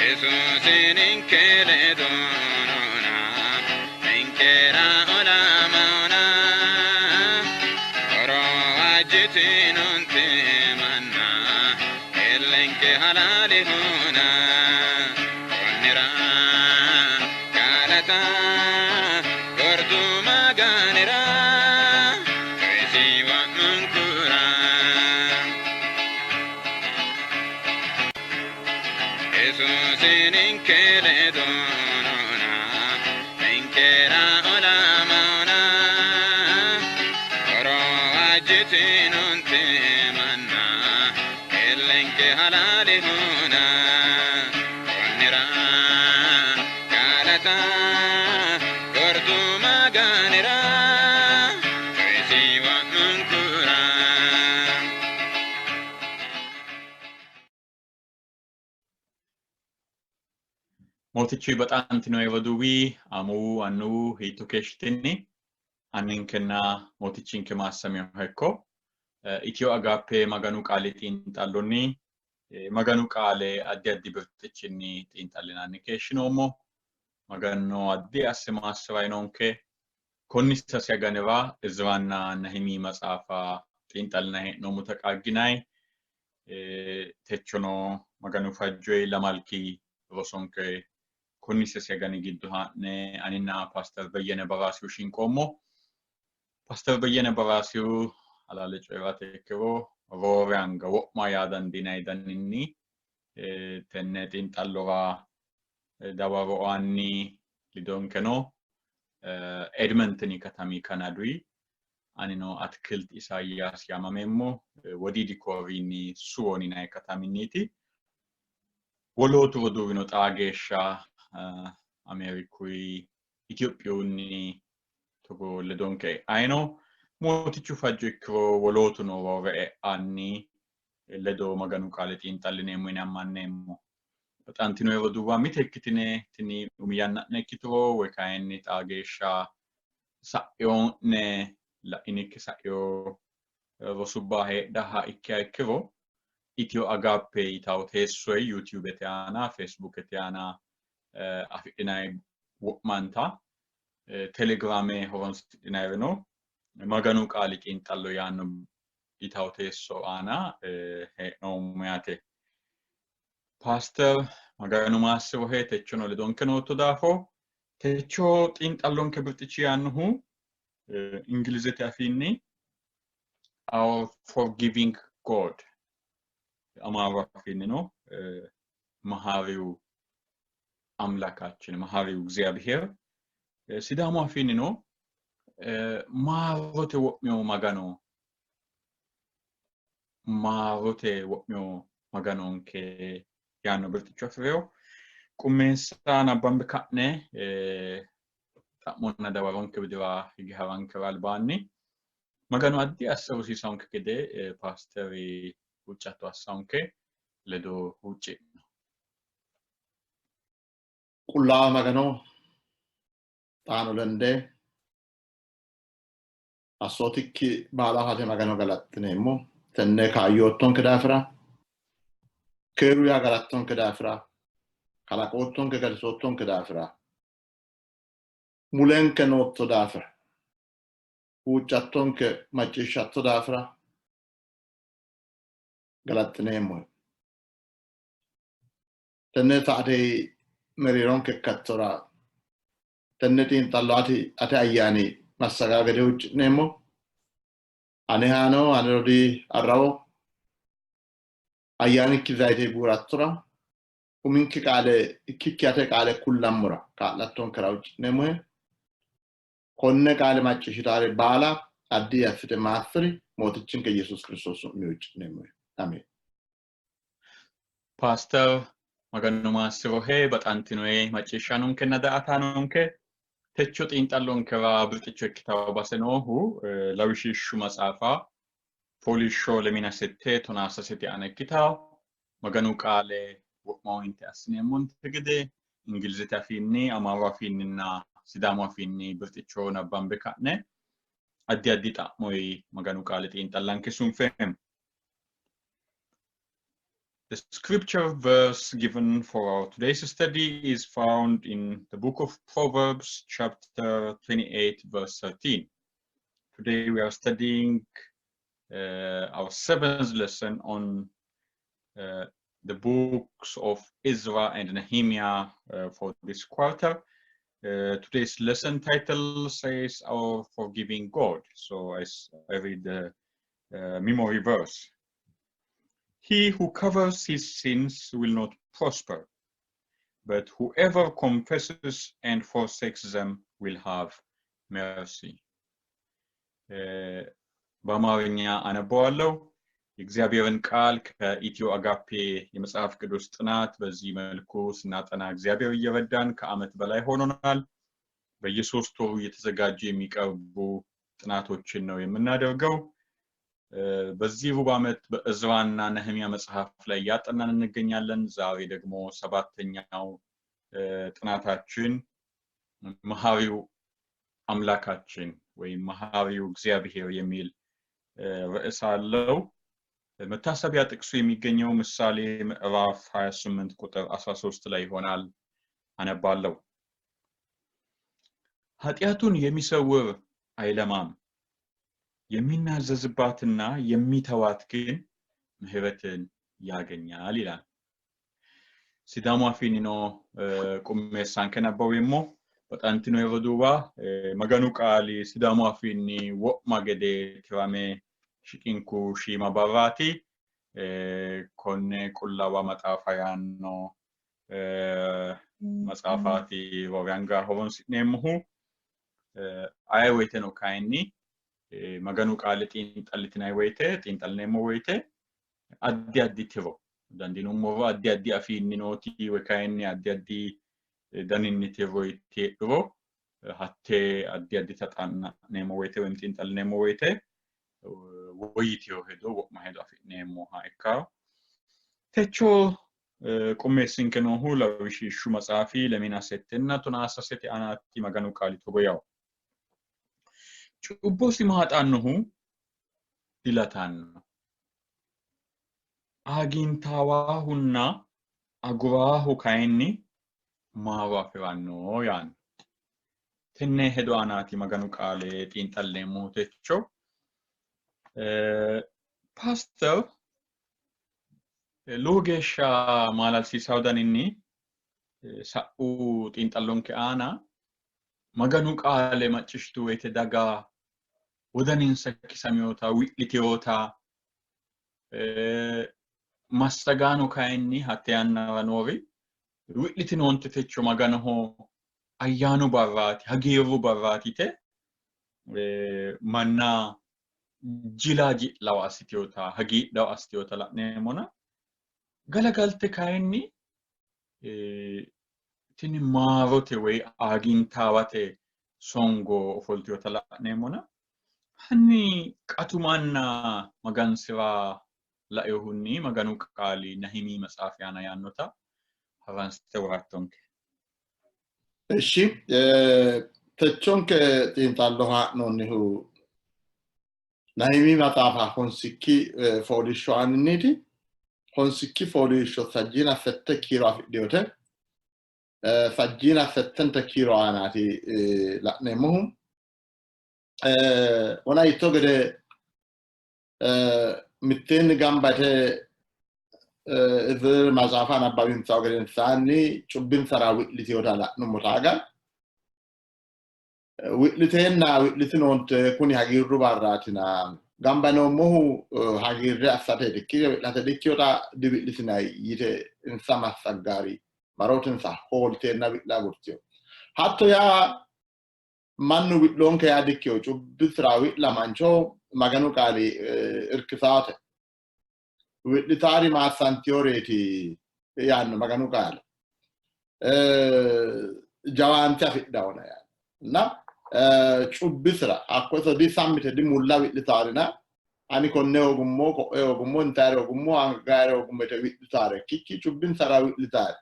Yesuusi ninke ledo noona, ninkera olamannona. Horo waajjitinoonte manna, illenke halaalehona. Konnira galata gordu Maganira, coyisi wo'munkura. Yesuusi ninke ledo noona, ninkera olamannona. Horo waajjitinoonte manna, illenke halaalehona. Konnira galata gordu Maganira, coyisi wo'munkura. Mootichu baxantino roduuwi, amuwu, annuwu hiitto keeshshitinni? Anninkenna mootichinke maassaminoha ikko. Itiyo Agaappe Maganu qaali xiinxallonni Maganu qaale addi addi birxichinni xiinxallinanni keeshshinoommo. Magano addi asse maassi'rayinonke. Konni sase aganira Iziranna Nahimi maxaafa xiinxallinanni hee'noommota qaagginanni. Techono Maganu fajjoyi lamalki rosonke konni sase agani giddo haa'ne aninna Paaster Beyyene Baraasihu shinqoommo. Paaster Beyyene Baraasihu halaale coyi'rate ikkiro roore anga wo'ma yaa dandiinanni daninni tenne xiinxallora dawaro aanni ledonke no. Edmenteni katami Kanadui anino Atikilt Isaayyaas yaamameemmo Wodiidi Kooriinni Suwon yinanni kataminniiti. Wolootu roduuwino xaa geeshsha Ameerikuyi Itophiyunni togo ledonke e'ayino. Mootichu fajjo ikkiro wolootuno roore e'anni ledo Maganu qaale xiinxallineemmo yine ammanneemmo. Baxantino roduuwa mite ikkitine tini umi yanna'ne ikkituro woy kayinni xaa geeshsha sa'yo'ne la'inikki sa'yo rosubba heedhaha ikkiha ikkiro Itiyo Agaappe yitawo teessoyi YouTubete aana, Facebookete aana afidhinanni wo'manta, Telegirame horonsidhinannirino Maganu qaali xiinxallo yaanno yitawo teesso aana hee'noommo yaate. Paaster Maganu maassirohe techono ledonke nootto daafo techo xiinxallonke birxichi yaannohu Ingilizete afiinni Our Forgiving God, Amaaru afiinnino መሐሪው አምላካችን መሐሪው እግዚአብሔር፣ Sidaamu afiinnino maarote wo'mino Magano, maarote wo'mino Maganonke yaanno birxicho afi'rino. Qummeessa nabbambe ka'ne xa'monna dawaronke widira hige harankera albaanni Maganu addi asse rosiisaanke gede paasteri huuccatto assaanke ledo huucci'no. Qullaawa Magano, xaano lende assootikki baala afate Magano galaxxineemmo. Tenne kaayyoottonke daafira, keeru yaa galattonke daafira, kalaqoottonke gatisoottonke daafira, mulenke nootto daafira, huuccattonke macciishshatto daafira galaxxineemmohe. Tenne saate mereeronke ikkattora tenne xiinxallo ati ate ayyaani massagaa gede huucci'neemmo. Anehano ane rodii arrawo ayyaanikki zayite buurattora uminke qaale ikkikki ate qaale kullammora kaa'lattonkera huucci'neemmohe. Konne qaale macciishshitaare baala addi assite maassi'ri, Mootichinke Yesuus Kiristoosi su'minni huucci'neemmohe. Ameen. Paaster Maganu maassi'rohe, baxantinoe macciishshaanonkenna daa''ataanonke techo xiinxallonkera birxicho ikkitanno base noohu lawishshu maxaafa fooliishsho lemina sette tonaa sasete aana ikkitanno. Maganu qaale wo'ma woyinte assineemmonte gede Ingilizete afiinni, Amaaru afiinninna Sidaamu afiinni birxicho nabbambe ka'ne addi addi xa'moyi Maganu qaale xiinxallanke sunfeemmo. The scripture verse given for our today's study is found in the book of Proverbs, chapter 28, verse 13. Today we are studying our seventh lesson on the books of Ezra and Nehemiah for this quarter. Today's lesson title says Our Forgiving God. So I read the memory verse. He who covers his sins will not prosper, but whoever confesses and forsakes them will have mercy. በአማርኛ አነበዋለሁ። የእግዚአብሔርን ቃል ከኢትዮ አጋፔ የመጽሐፍ ቅዱስ ጥናት በዚህ መልኩ ስናጠና እግዚአብሔር እየረዳን ከዓመት በላይ ሆኖናል። በየሶስት ወሩ እየተዘጋጁ የሚቀርቡ ጥናቶችን ነው የምናደርገው። በዚህ ሩብ ዓመት በእዝራና ነህሚያ መጽሐፍ ላይ እያጠናን እንገኛለን። ዛሬ ደግሞ ሰባተኛው ጥናታችን መሐሪው አምላካችን ወይም መሐሪው እግዚአብሔር የሚል ርዕስ አለው። መታሰቢያ ጥቅሱ የሚገኘው ምሳሌ ምዕራፍ 28 ቁጥር 13 ላይ ይሆናል። አነባለሁ። ኃጢአቱን የሚሰውር አይለማም፣ የሚናዘዝባትና የሚተዋት ግን ምሕረትን ያገኛል ይላል። Sidaamu afiinnino qummeessanke nabbaweemmo. Baxantino roduuwa, Maganu qaali Sidaamu afiinni wo'ma gede tirame shiqinku shiima barraati. Konne Qullaawa Maxaafa yaanno maxaafaati roore anga horonsi'neemmohu. Aye woyiteno kayinni Maganu qaale xiinxallitinanni woyite, xiinxallineemmo woyite, addi addi tiro dandiinummoro addi addi afiinni nooti woy kayinni addi addi daninni tirroyti heedhuro, hattee addi addita xa'na'neemmo woyite woyim xiinxallineemmo woyite woyyitewo hedo, wo'ma hedo afi'neemmoha ikkawo. Techo qummeessinke noohu lawishshu maxaafi lemina settenna tonaa sasete aanaati. Maganu qaali togo yawo: Cubbosi maaxannohu dilatanno, aagintaawahunna aguraahu kayinni maaro afi'ranno yaanno. Tenne hedo aanaati Maganu qaale xiinxalleemmohu techo. Paaster, lowo geeshsha maalalsiisawo daninni sa'u xiinxallonke aana Maganu qaale macciishshitu woyite daga wodaninsa kisaminota, wi'litewota, massagaano kayinni hatte yannara noori wi'litinoonte, techo Maganoho ayyaanu barraati, hagiirru barraati yite manna jila ji'lawa assitewota, hagiidhawa assitewota la'neemmona, galagalte kayinni tini maarote woy aagintaawate songo ofoltinota la'neemmona, hanni qatumanna magansi'ra lainohunni Maganu qaali Nahimi maxaafi aana yaannota haransite worattonke. እሺ, techonke xiinxallo haa'noonnihu Nahimi maxaafa honsikki fooliishsho aaninniiti. Honsikki fooliishsho sajjiina sette kiiro afidhinote. Sajjiina settente kiiro aanaati la'neemmohu. Wona yiitto gede mitteenni gamba yite Izira maxaafa nabbawinsahu gedensaanni cubbinsara wi'litinota la'nummo taaga. Wi'liteenna wi'litinoonte, kuni hagiirru barraatina, gamba noommohu hagiirre assate dikkino, wi'late dikkinota, diwi'litinay yite insa massaggaari marootinsa hoolteenna wi'la agurtino. Hatto yaa mannu wi'loonke yaa dikkino. Cubbisira wi'la mancho Maganu qaali irkisaate. Wi'litaari maassantiyoreeti yaanno Maganu qaali. Jawaante afidhawona yaanno. Na cubbisira hakko iso disammite dimulla wi'litaarina, ani konne hoogummo, ko'e hoogummo, intaare hoogummo, angaare hoogummo yite wi'litaare ikkikki, cubbinsara wi'litaare.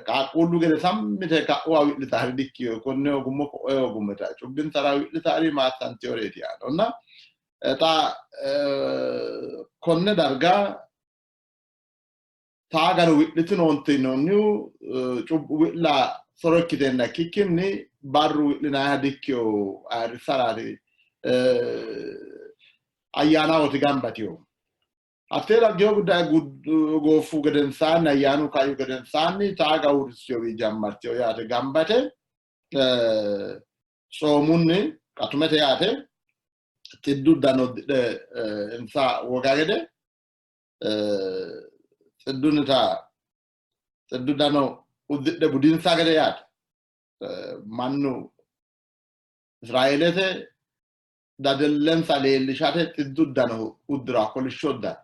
Qaaqquullu gede sammite ka'uwa wi'litaare dikkiyo, konne hoogummo, ko'e hoogummo yita cubbinsara wi'litaari maassantiyoreeti yaanno. Na xa konne darga Taagano wi'litinoonte yinoonnihu cubbu wi'la soro ikkiteenna ikkikkinni barru wi'linanniha dikkino ayirrissaraati ayyaanahooti gamba yitinohu. Hattee dhaggeyo guddaye gooffu gedensaanni ayyaanu kaihu gedensaanni taaga uurrissiyowi jammartiyo yaate gambate tsoomunni qatumete yaate xiddu uddano uddidhe insa woga gede xiddunnita xiddu uddano uddidhe budinsa gede yaate mannu Israeelete dadillensa leellishate xiddu uddano uddira kolishsho uddano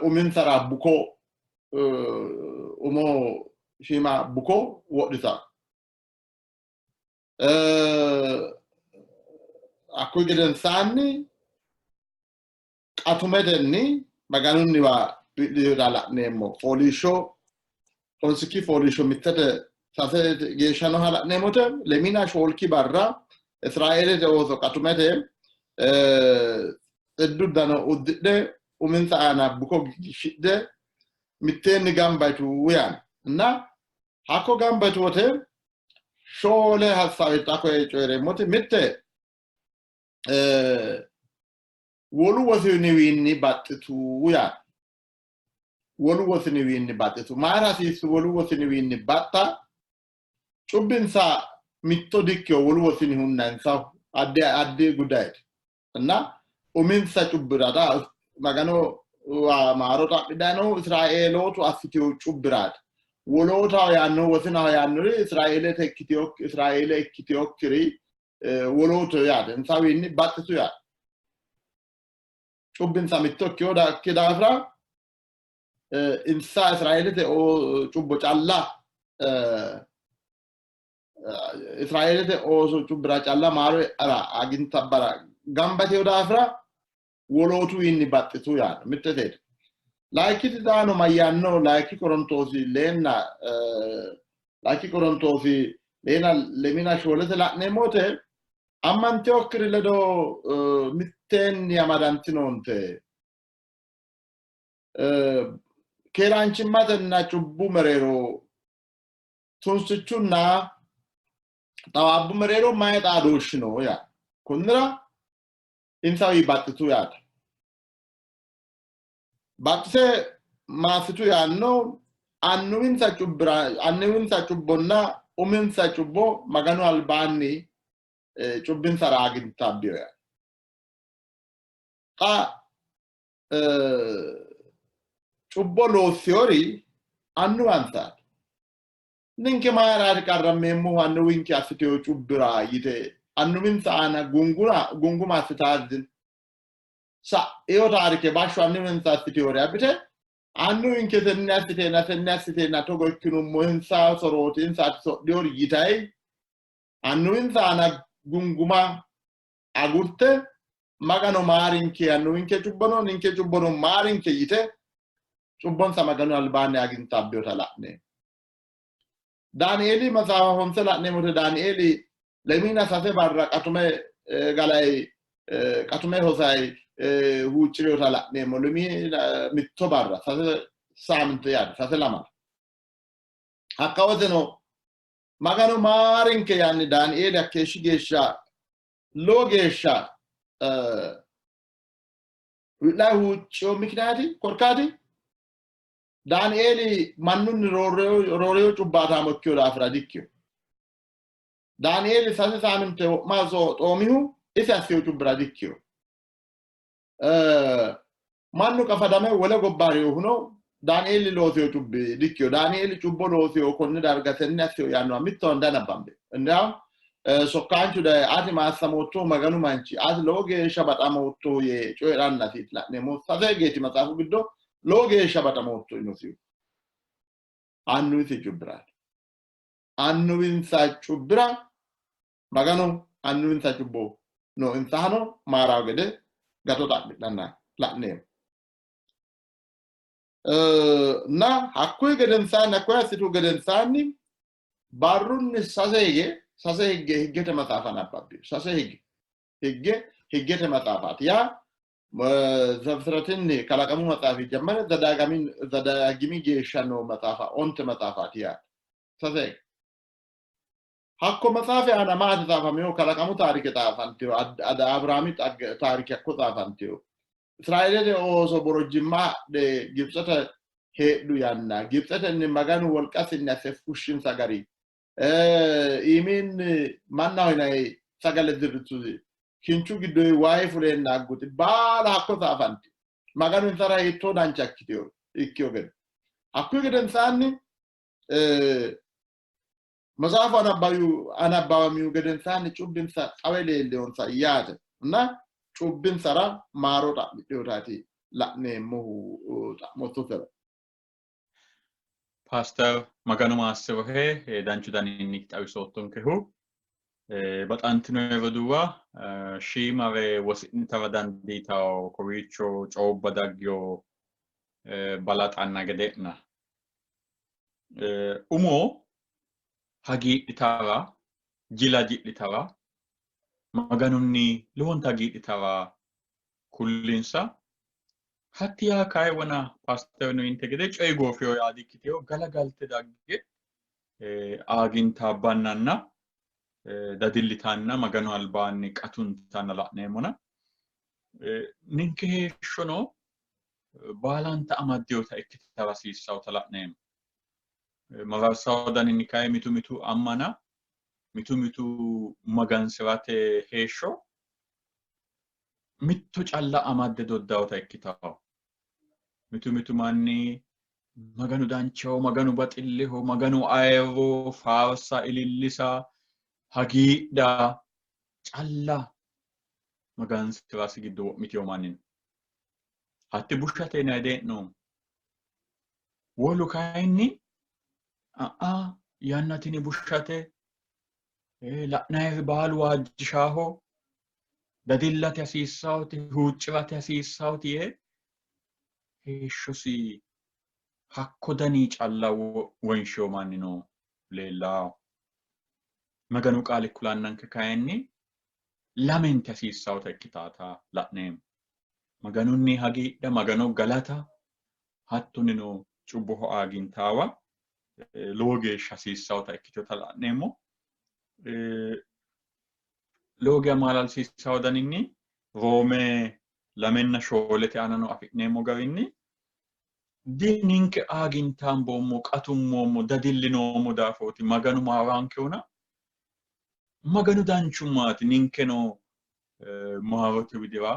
uminsara buko umo shiima buko wodhita hakkuyi gedensaanni qatumetenni Maganunniwa wi'lita la'neemmo. Fooliishsho honsikki fooliishsho mittete sase geeshsha nooha la'neemmote lemina shoolki barra Israeelete ooso qatumete xiddu uddano uddidhe uminsa aana buko gigishidhe mitteenni gamba yitu yaanno. እና hakko gamba yitu wote shoole hassaawe xa koye coyi'reemmoti mitte wolu wosiniwiinni baxxitu yaate. Wolu wosiniwiinni baxxitu. Mayira hasiissu wolu wosiniwiinni baxxa? Cubbinsa mitto dikkino wolu wosinihunna insahu addi addi gudayeeti. እና uminsa cubbira xa Magano maaro xa'midhanni noohu Israeelootu assitino cubbiraati. Wolootaho yaannohu wosinaho yaannori Israeelete ikkitinokki Israeele ikkitinokkiri wolootu yaate. Insawiinni baxxitu yaate. Cubbinsa mitto ikkino daafira insa Israeelete cubbo calla Israeelete ooso cubbira calla maaro e'ara agintabbara gamba yitino daafira wolootuwiinni baxxitu yaanno. Mitte teeti. Layikkiti xaano mayyaanno? Layikki Qorontoosi leenna layikki Qorontoosi leena lemina shoolete la'neemmo wote ammantinokkiri ledo mitteenni amadantinoonte. Keeraanchimmatenna cubbu mereero tunsichunna xawaabbu mereero mayi xaadooshshi no yaa. Konnira insawii baxxitu yaate. Baxxite maassitu yaanno annuwinsa cubbira annuwinsa cubbonna uminsa cubbo Maganu albaanni cubbinsara agintabbino yaa. Xa cubbo loossiyori annuwansaati. Ninke mayiraati qarrammeemmohu annuwinke assiteyo cubbira yite annuwinsa aana gunguma assitaati sa'ino taarike bashsho annuwinsa assiteyore abbite annuwinke tenne assiteenna tenne assiteenna togo ikkinummo insa sorooti insaati sodhiyori yitayi annuwinsa aana gunguma agurte Magano maarinke annuwinke cubbono ninke cubbono maarinke yite cubbonsa Maganu albaanni agintabbinota la'neemmo. Daanieeli maxaafa honse la'neemmote Daanieeli lemiina sase barra qatume galay qatume hosay huucci'rinota la'neemmo. Lemiina mitto barra sase saaminte yaate sase lamala. Hakka woteno Maganu maarinke yaanni Daanieeli hakkeeshshi geeshsha lowo geeshsha wi'layi huucci'ro mikinaati korkaati Daanieeli mannunni rooreyo cubbaataamo ikkino daafira dikkino. Daanieeli sase saaminte wo'ma xoomihu isi assino cubbira dikkino. Mannu qafadame wole gobba harinohuno Daanieeli loosino cubbi dikkino. Daanieeli cubbo loosino konne darga tenne assino yaannoha mittowa danabbambe. Indawo sokkaanchu daye ati maassamoottohu Maganu manchi ati lowo geeshsha baxamoottohu yee coyi'rannasiiti la'neemmo. Sase higeeti maxaafu giddo lowo geeshsha baxamootto yinosihu. Annuwisi cubbiraati. Annuwinsa cubbira Maganu annuwinsa cubbo no insahano maarawo gede gato xa'midhanna la'neemmo. Na hakkuyi gedensaanni hakkuyi assitu gedensaanni barrunni sase hige sase higge higgete maxaafa nabbabbino. Sase higge higge higgete maxaafaati yaa Zafixiratinni kalaqamu maxaafi jammare Zadaagimi geeshsha noo maxaafa onte maxaafaati yaate. Sase hakko maxaafi aana maati xaafamino? Kalaqamu taarike xaafantino, Abiraami taarike hakko xaafantino. Israeelete ooso borojjimma hadhe Gibitsete heedhu yanna, Gibitsetenni Maganu wolqasinni asse fushshinsa gari, iiminni mannaho yinanni sagale dirritusi, kinchu giddoyi wayi fuleenna agguti baala hakko xaafanti. Maganu insara hiittoo dancha ikkino gede. Hakkuyi gedensaanni Matsaafu anabbawamihu gedensaanni cubbinsa xawe leellihonsa yaate na cubbinsara maaro xa'midhinotaati la'neemmohu xa'mottotera. Paaster Maganu maassirohe danchu daninni xawisoottonkehu. Baxantino roduuwa shiimare wosi'nitara dandiitawo kowiicho coobba daggiyo balaxanna gede'na. Umo hagiidhitara, jila ji'litara, Maganunni lowonta hagiidhitara kullinsa. Hatti yaa kayi wona paasterino yinte gede coyi goofiyo yaa dikkiteyo, galagalte dagge aagintaabannanna dadillitanna Maganu albaanni qatuntanna la'neemmona. Ninke heeshshono baalanta amaddinota ikkitara hasiissawota la'neemmo. Mararsawo daninni kayi mitu mitu ammana, mitu mitu magansi'rate heeshsho mitto calla amadde doddawota ikkitawo. Mitu mitu manni Maganu danchaho, Maganu baxilleho, Maganu ayirro, faarsa, ilillisa, hagiidha calla magansi'rasi giddo wo'mitino manni no. Hatti bushate yinanni dee'noommo. Wolu kayinni a'a yanna tini bushate la'nayiri baalu waajjishaaho, dadillate hasiissawoti, huuccirate hasiissawoti yee heeshshosi hakko dani calla wonshiyo mannino leellawo. Maganu qaali kulannanke kayinni lamenti hasiissawota ikkitaata la'neemmo. Maganunni hagiidha, Magano galata, hattonino cubboho aagintaawa lowo geeshsha hasiissawota ikkitinota la'neemmo. Lowo geeshsha maalalsiisawo daninni Roome 2 እና 4 aanano afi'neemmo garinni di ninke aagintaamboommo, qatummoommo, dadillinoommo daafooti Maganu maaraankehona Maganu danchummaati ninkeno maarote widira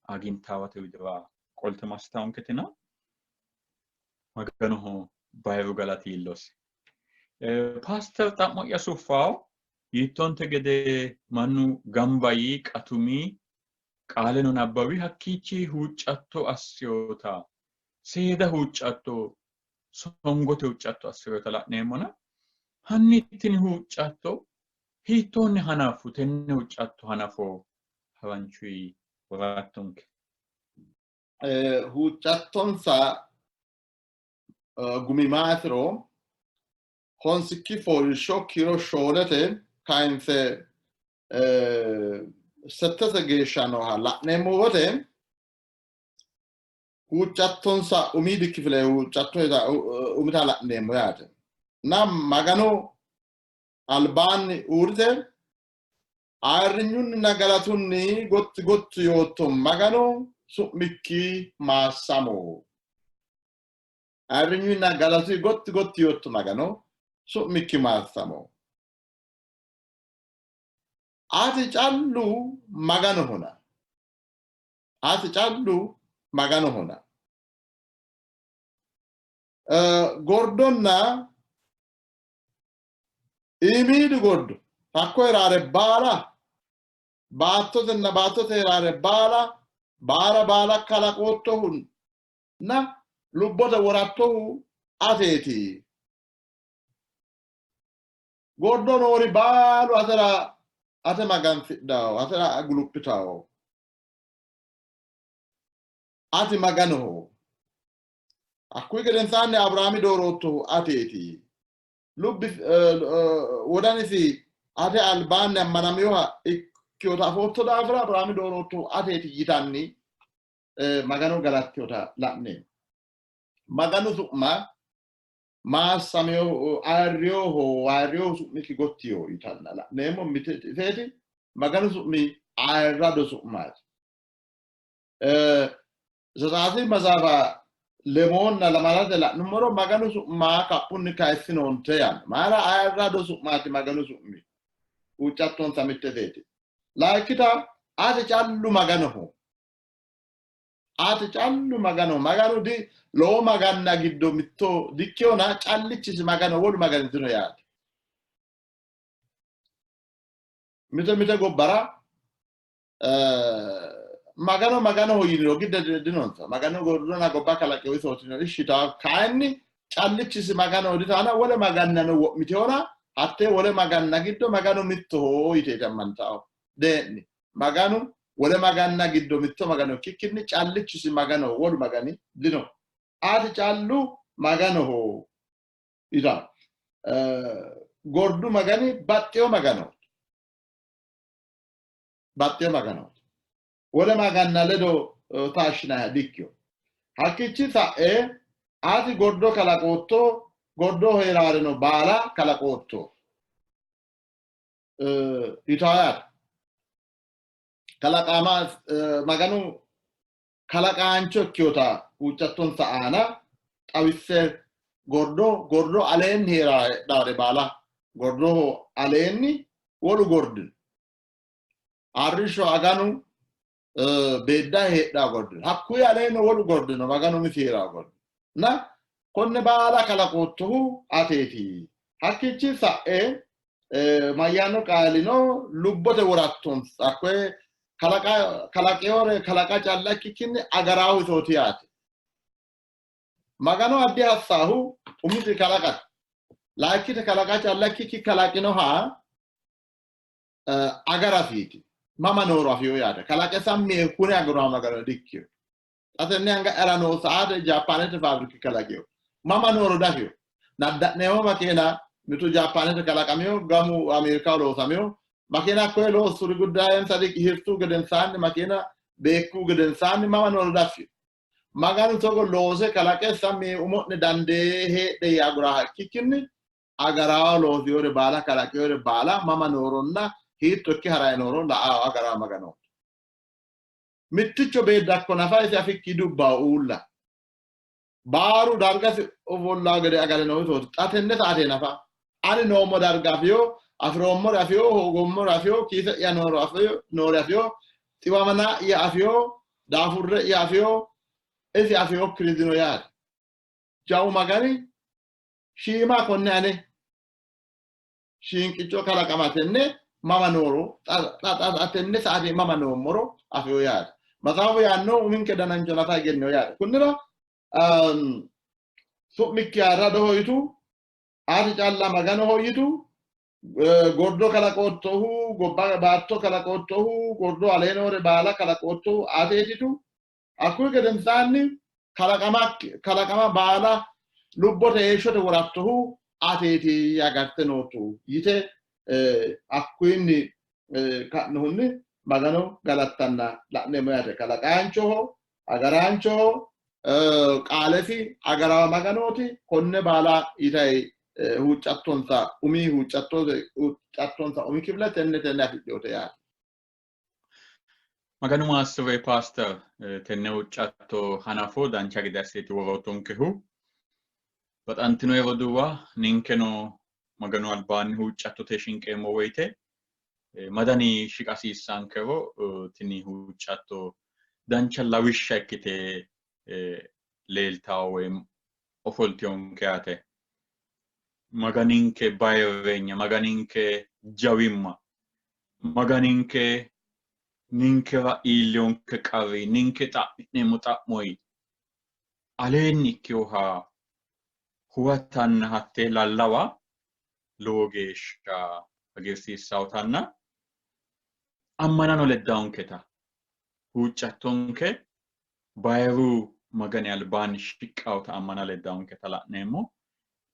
aagintaawate widira qolte massitaanketina Maganoho bayiru galati iillosi. Paaster xa'mo'ya suffawo yiittonte gede mannu gamba yii qatumi qaaleno nabbawi hakkiichi huuccatto assiyota seeda huuccatto songote huuccatto assiyota la'neemmona hanni tini huuccatto hiittoonni hanaffu tenne huuccatto hanafo haranchuyi worattonke. Huuccattonsa gumi maatiro honsikki fooliishsho kiiro 4te kayinse 6te geeshsha nooha la'neemmo wote huuccattonsa umiidi kifile huuccatto umita la'neemmo yaate. Na Maganu albaanni uurrite ayirrinyunninna galatunni gotti gotti yootto Magano su'mikki maassamo. Ayirrinyunninna galatunni gotti gotti yootto Magano su'mikki maassamo. Ati callu Maganohona. Ati callu Maganohona. Gordonna iimiidi gordo hakko heeraare baala baattotenna baattote heeraare baala baara baala kalaqoottohunna lubbote worattohu ateeti. Gordo noori baalu atera ate magansidhawo, atera guluphitawo. Ati Maganoho. Hakkuyi gedensaanni Abiraami dooroottohu ateeti. Lubbi wodanisi ate albaanni ammanaminoha ikkinota afootto daafira Abiraami dooroottohu ateeti yitanni. Magano galattinota la'neemmo. Maganu su'ma maassameyoho ayirriyoho ayirriyoho su'mikki gottiyo yitanna la'neemmo. Miteeti Maganu su'mi ayirrado su'maati. Zetsaati maxaafa lemoonna lamalate la'nummoro Maganu su'ma kaphunni kayissinoonte yaanno. Mayira ayirrado su'maati Maganu su'mi? Huuccattonsa mitteteeti. Layikkita ati callu Maganoho. Ati callu Maganoho. Maganu di lowo maganna giddo mitto dikkiyona callichisi Magano wolu magani dino yaate. Mite mite gobbara Magano Maganoho yiniro gidde dinonsa. Magano gordona gobba kalaqe isootino ishshita kayinni callichisi Maganoho ditaana wole magannano wo'mitehona hattee wole maganna giddo Maganu mittoho yite ammantao. Dee'ni Maganu wole maganna giddo mitto Magano ikkikkinni callichisi Maganoho wolu magani dino. Ati callu Maganoho yitao. Gordu Magani baxxeyo Maganooti. Baxxeyo Maganooti. Wole maganna ledo taashshinanniha dikkino. Hakkiichi sa'e ati gordo kalaqootto, gordoho hee'raareno baala kalaqootto yitawo yaate. Kalaqama Maganu kalaqaancho ikkinota huuccattonsa aana xawisse gordo gordo aleenni hee'raare baala gordoho aleenni wolu gordi no. Arrishsho aganu beeddahe heedhaa gordi no. Hakkuyi aleenni wolu gordi no, Maganu umisi hee'raa gordi na konne baala kalaqoottohu ateeti. Hakkiichi sa'e mayyaanno qaalino lubbote worattonsa hakkoye kalaqeyore kalaqa calla ikkikkinni agaraahu isooti yaate. Magano addi hassaahu umisi kalaqate. Laakkite kalaqa calla ikkikki kalaqinoha agarasiiti. Mama nooro afiyo yaate. Kalaqe sammi yee hune aguraahu Magano dikkiyo. Xa tenne anga'yara noo saate Jaappaanete faabiriki kalaqeyo. Mama nooro dafiyo. Nadda'neemmo makeena mitu Jaappaanete kalaqamiyo, gamu Ameerikaho loosamiyo. Makeena hakkoye loossuri guddayensa hirtu gedensaanni makeena beekku gedensaanni mama nooro dafiyo. Maganu togo loose kalaqe sammi yee umo'ne dandee heedhe yee aguraaha ikkikkinni agaraawa loosiyore baala kalaqiyore baala mama nooronna hiitto ikke harayi nooro la'aawa agaraawa Maganooti. Mitticho beeddakko nafa isi afikki dubbawo uulla. Baaru dargasi ofollawo gede agare noo isooti. Xa tenne saate nafa ani noommo darga afiyo, afi'roommore afiyo, hoogoommore afiyo, kiise'ya nooro afiyo, noore afiyo, xiwamana'ya afiyo, daafurre'ya afiyo, isi afiyokkiri dino yaate. Jawu Magani shiima konne ane shiinqicco kalaqama tenne mama nooro xa tenne saate mama noommoro afiyo yaate. Maxaafu yaanno uminke danancho nafa egenno yaate. Kunnira su'mikki ayirradoho yitu, ati calla Maganoho yitu, gordo kalaqoottohu, gobba baatto kalaqoottohu, gordo alee noore baala kalaqoottohu ateetitu. Hakkuyi gedensaanni kalaqama baala lubbote heeshshote worattohu ateeti agarte noottohu yite hakkuyinni ka'nohunni Magano galattanna la'neemmo yaate. Kalaqaanchoho, agaraanchoho, qaalesi agarawa Maganooti. Konne baala yitayi huuccattonsa umi huuccattonsa umi kifile tenne tenne afidhinote yaate. Maganu maassi're paaster tenne huuccatto hanafo dancha gede assiti woroottonkehu. Baxantino roduuwa ninkeno Maganu albaanni huuccattote shinqeemmo woyite madani shiqa hasiissankero tini huuccatto dancha lawishsha ikkite leeltawo woy ofoltiyonke yaate. Maganinke bayirreenya, Maganinke jawimma, Maganinke ninkera iilliyonke qarri, ninke xa'mi'neemmo xa'moyi aleenni ikkinoha huwatanna hattee lallawa lowo geeshsha hagiirsiissawotanna ammanano leddawonketa huuccattonke bayiru Magani albaanni shiqqawota ammana leddawonketa la'neemmo.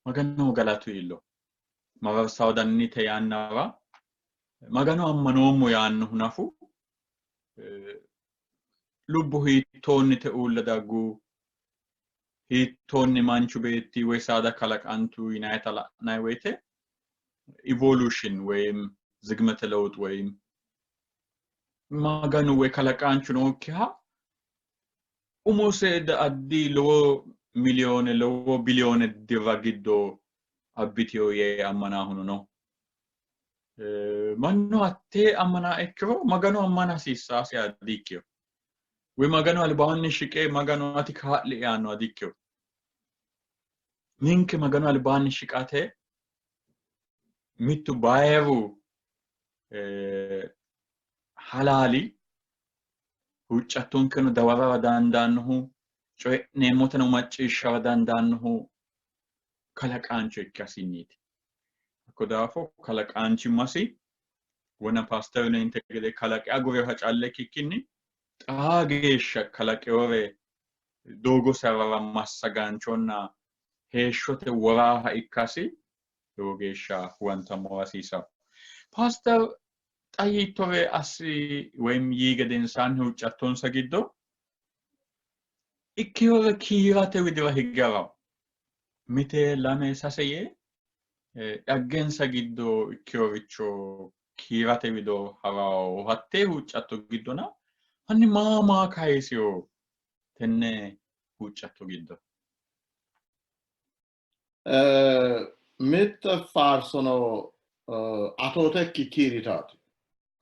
Maganoho galatu iillo. Mararsawo dannite yannara Magano ammanoommo yaannohu nafu Lubbo hiittoonnite uulla daggu, hiittoonni manchu beetti woy saada kalaqantu yinayita la'nanni woyte evolution ወይም ዝግመተ ለውጥ ወይም Maganu woy kalaqaanchu nookkiha umose addi lowo miliyoone lowo biliyoone dirra giddo abbiteyo yee ammanahuno no. Mannu hattee ammana ikkiro Maganu ammana hasiissaasiha diikkino. Woy Maganu albaanni shiqe Maganu ati kaa'lie yaannoha diikkino. Ninke Maganu albaanni shiqate mittu bayiru halaali huuccattonkeno dawarara dandaannohu coyi'neemmotano macciishshara dandaannohu kalaqaancho ikkasinniiti. Hakko daafo kalaqaanchimmasi wona paasterunente gede kalaqe agureha calla ikkikkinni xaa geeshsha kalaqeore doogo sarara massagaanchonna heeshshote woraaha ikkasi lowo geeshsha huwantammo hasiisanno. Paaster xa yiittore assi woyim yii gedensaanni huuccattonsa giddo ikkinore kiirate widira higgara mite lame sase yee dhaggensa giddo ikkinoricho kiirate wido harawo hattee huuccatto giddona hanni maa maa kayisiyo tenne huuccatto giddo? Mitte faarsono atootekki kiiritaati.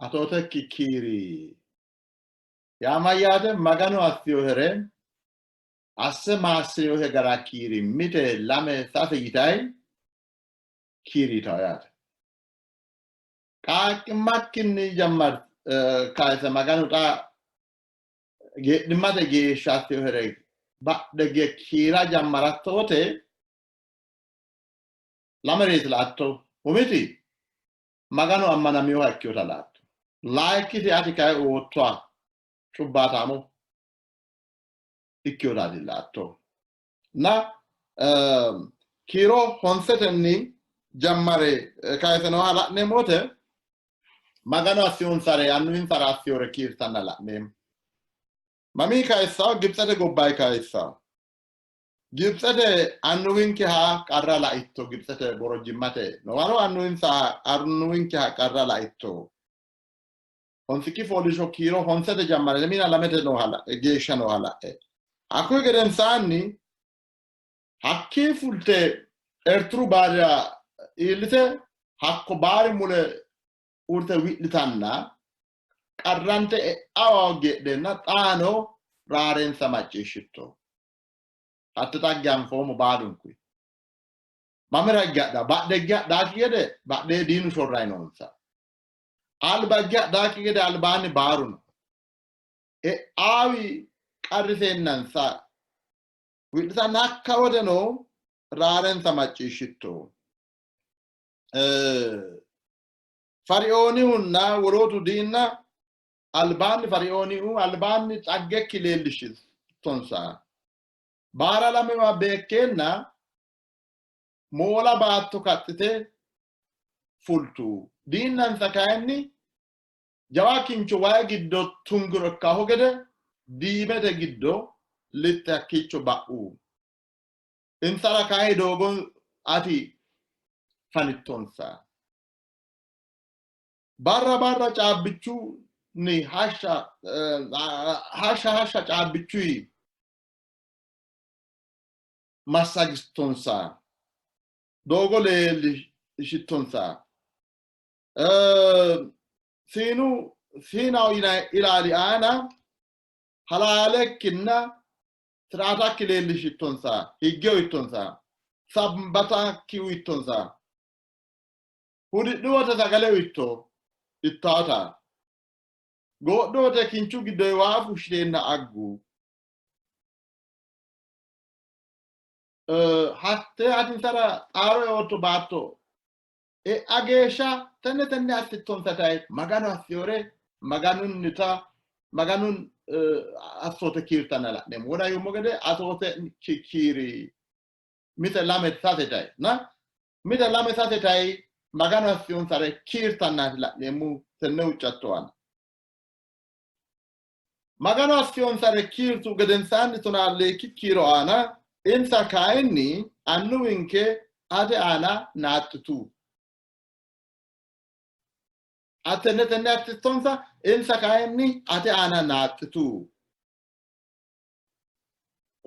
Atootekki kiiri yaa mayyaate? Maganu assinohere asse maassinohe gara kiiri mite lame sase yitayi kiiritawo yaate. Qaaqqimmakkinni jammar kayise Maganu xa geedhimmate geeshsha assinohere badhe ge kiira jammaratto wote lamereeti la''atto. Umiti Maganu ammanaminoha ikkinota la''atto. Layikkiti ati kayi oottoha cubbaataamo ikkinotaati la''atto. Na kiiro honsetenni jammare kayise nooha la'neemmo wote Maganu assinonsare annuwinsara assinore kiirtanna la'neemmo. Mamii kayissawo? Gibitsete gobbayi kayissawo. Gibitsete annuwinkeha qarra laitto, Gibitsete borojjimmate noowaro annuwinsa annuwinkeha qarra laitto. Honsikki fooliishsho kiiro honsete jammare lemina lamete nooha la'e geeshsha nooha la'e. Hakkuyi gedensaanni hakkii fulte Ertiru baarira iillite hakko baari mule uurte wi'litanna qarrante e'awa geedheenna xaano raarensa macciishshitto. Hatte xagge anfoommo baalunku. Mamira higge hadhaa? Badhe higge hadhaakki gede badhee diinu shorrayi noonsa. Alba higge hadhaakki gede albaanni baaru no. E'aawi qarriseennansa wi'litanna hakka woteno raarensa macciishshitto. Ferioonihunna wolootu diinna albaanni Ferioonihu albaanni xaggekki leellishittonsa. Baara lamewa beekkeenna moola baatto kaxxite fultu. Diinnansa kayinni jawa kincho wayi giddo tungiro ikkaho gede diimete giddo lixxe hakkiicho ba'u. Insara kayi doogo ati fanittonsa. Barra barra caabbichunni hashsha hashsha hashsha caabbichuyi massagittonsa. Doogo leellishittonsa. Siinu Siinaho yinanni ilaali aana halaalekkinna siraatakki leellishittonsa, higge uyittonsa, sambatakki uyittonsa. Hudidhu wote sagale uyitto, ittaata. Goodhu wote kinchu giddoyi waa fushshiteenna aggu. Hatte atinsara xaaro eootto baatto e'a geeshsha tenne tenne assittonsa tayi Maganu assiyore Maganunnita Maganun assoote kiirtanna la'neemmo. Wona yuummo gede atoote kiiri mite lame sase tayi na mite lame sase tayi Maganu assiyonsare kiirtannaati la'neemmo tenne huuccatto aana. Maganu assiyonsare kiirtu gedensaanni 12 kiiro aana insa kayinni annuwinke ate aana naaxxitu. Atenne tenne assittonsa insa kayinni ate aana naaxxitu.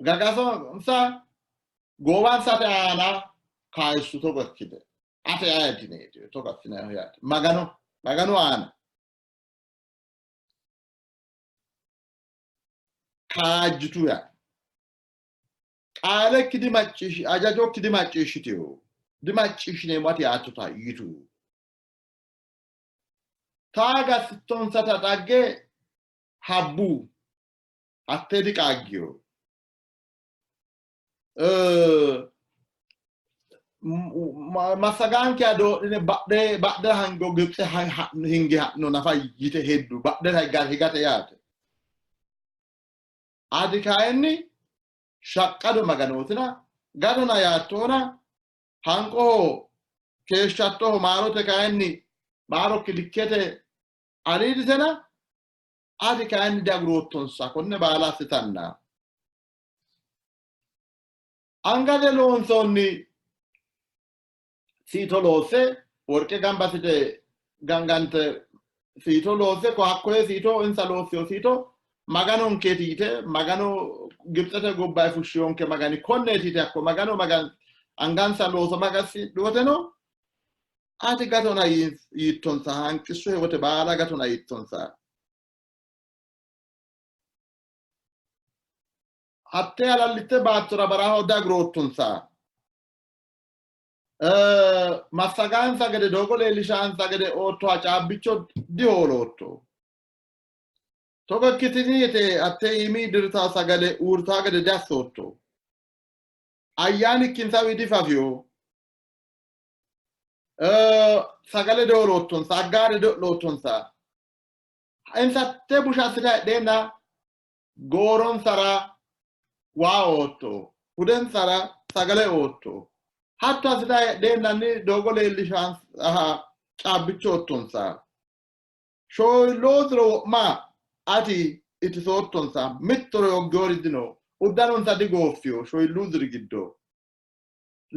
Gagasonsa goowansa ate aana kayissu togo ikkite. Ate ayeti neeti togo assinannihu yaate. Magano Maganu aana. Kaajjitu yaate. Qaalekki dimacciishshi ajajokki dimacciishshitino dimacciishshineemmo ati yaattota yitu. Taaga assittonsata dhagge habbu hattee diqaaggino. Massagaanke doodhine badhe badhera hango Gibitse hinge ha'no nafa yite heddu badhera higate yaate. Ati kayinni shaqqado Maganootina gatona yaattohona hanqoho keeshshattoho maarote kayinni maarokki likkete aliiditena ati kayinni diaguroottonsa konne baala assitanna. Angate loonsoonni siito loosse worqe gamba assite gangante siito loosse ko hakkoye siito insa loossino siito maganonkeeti yite magano Gibitsete gobbayi fushshiyonke magani konneeti yite hakko magano magan angansa looso magansidhoteno ati gatona yiittonsa hanqissuhe wote baala gatona yiittonsa. Hatte halallitte baattora baraho diaguroottonsa. Massagaansa gede doogo leellishaansa gede oottoha caabbicho dihoolootto. Togo ikkitini yite hatte iimi dirta sagale uurtaa gede diassootto. Ayyaanikki insawi difafiyo. Sagale dihooloottonsa, aggaare diho'loottonsa. Insa hatte busha assite heedheenna gooronsara waa ootto, hudensara sagale ootto. Hatto assite heedheennanni doogo leellishansaha caabbicho oottonsa. Shoyilloo diro wo'ma ati itisoottonsa, mittore hoogginori dino. Uddanonsa digooffino shoyilluu diri giddo.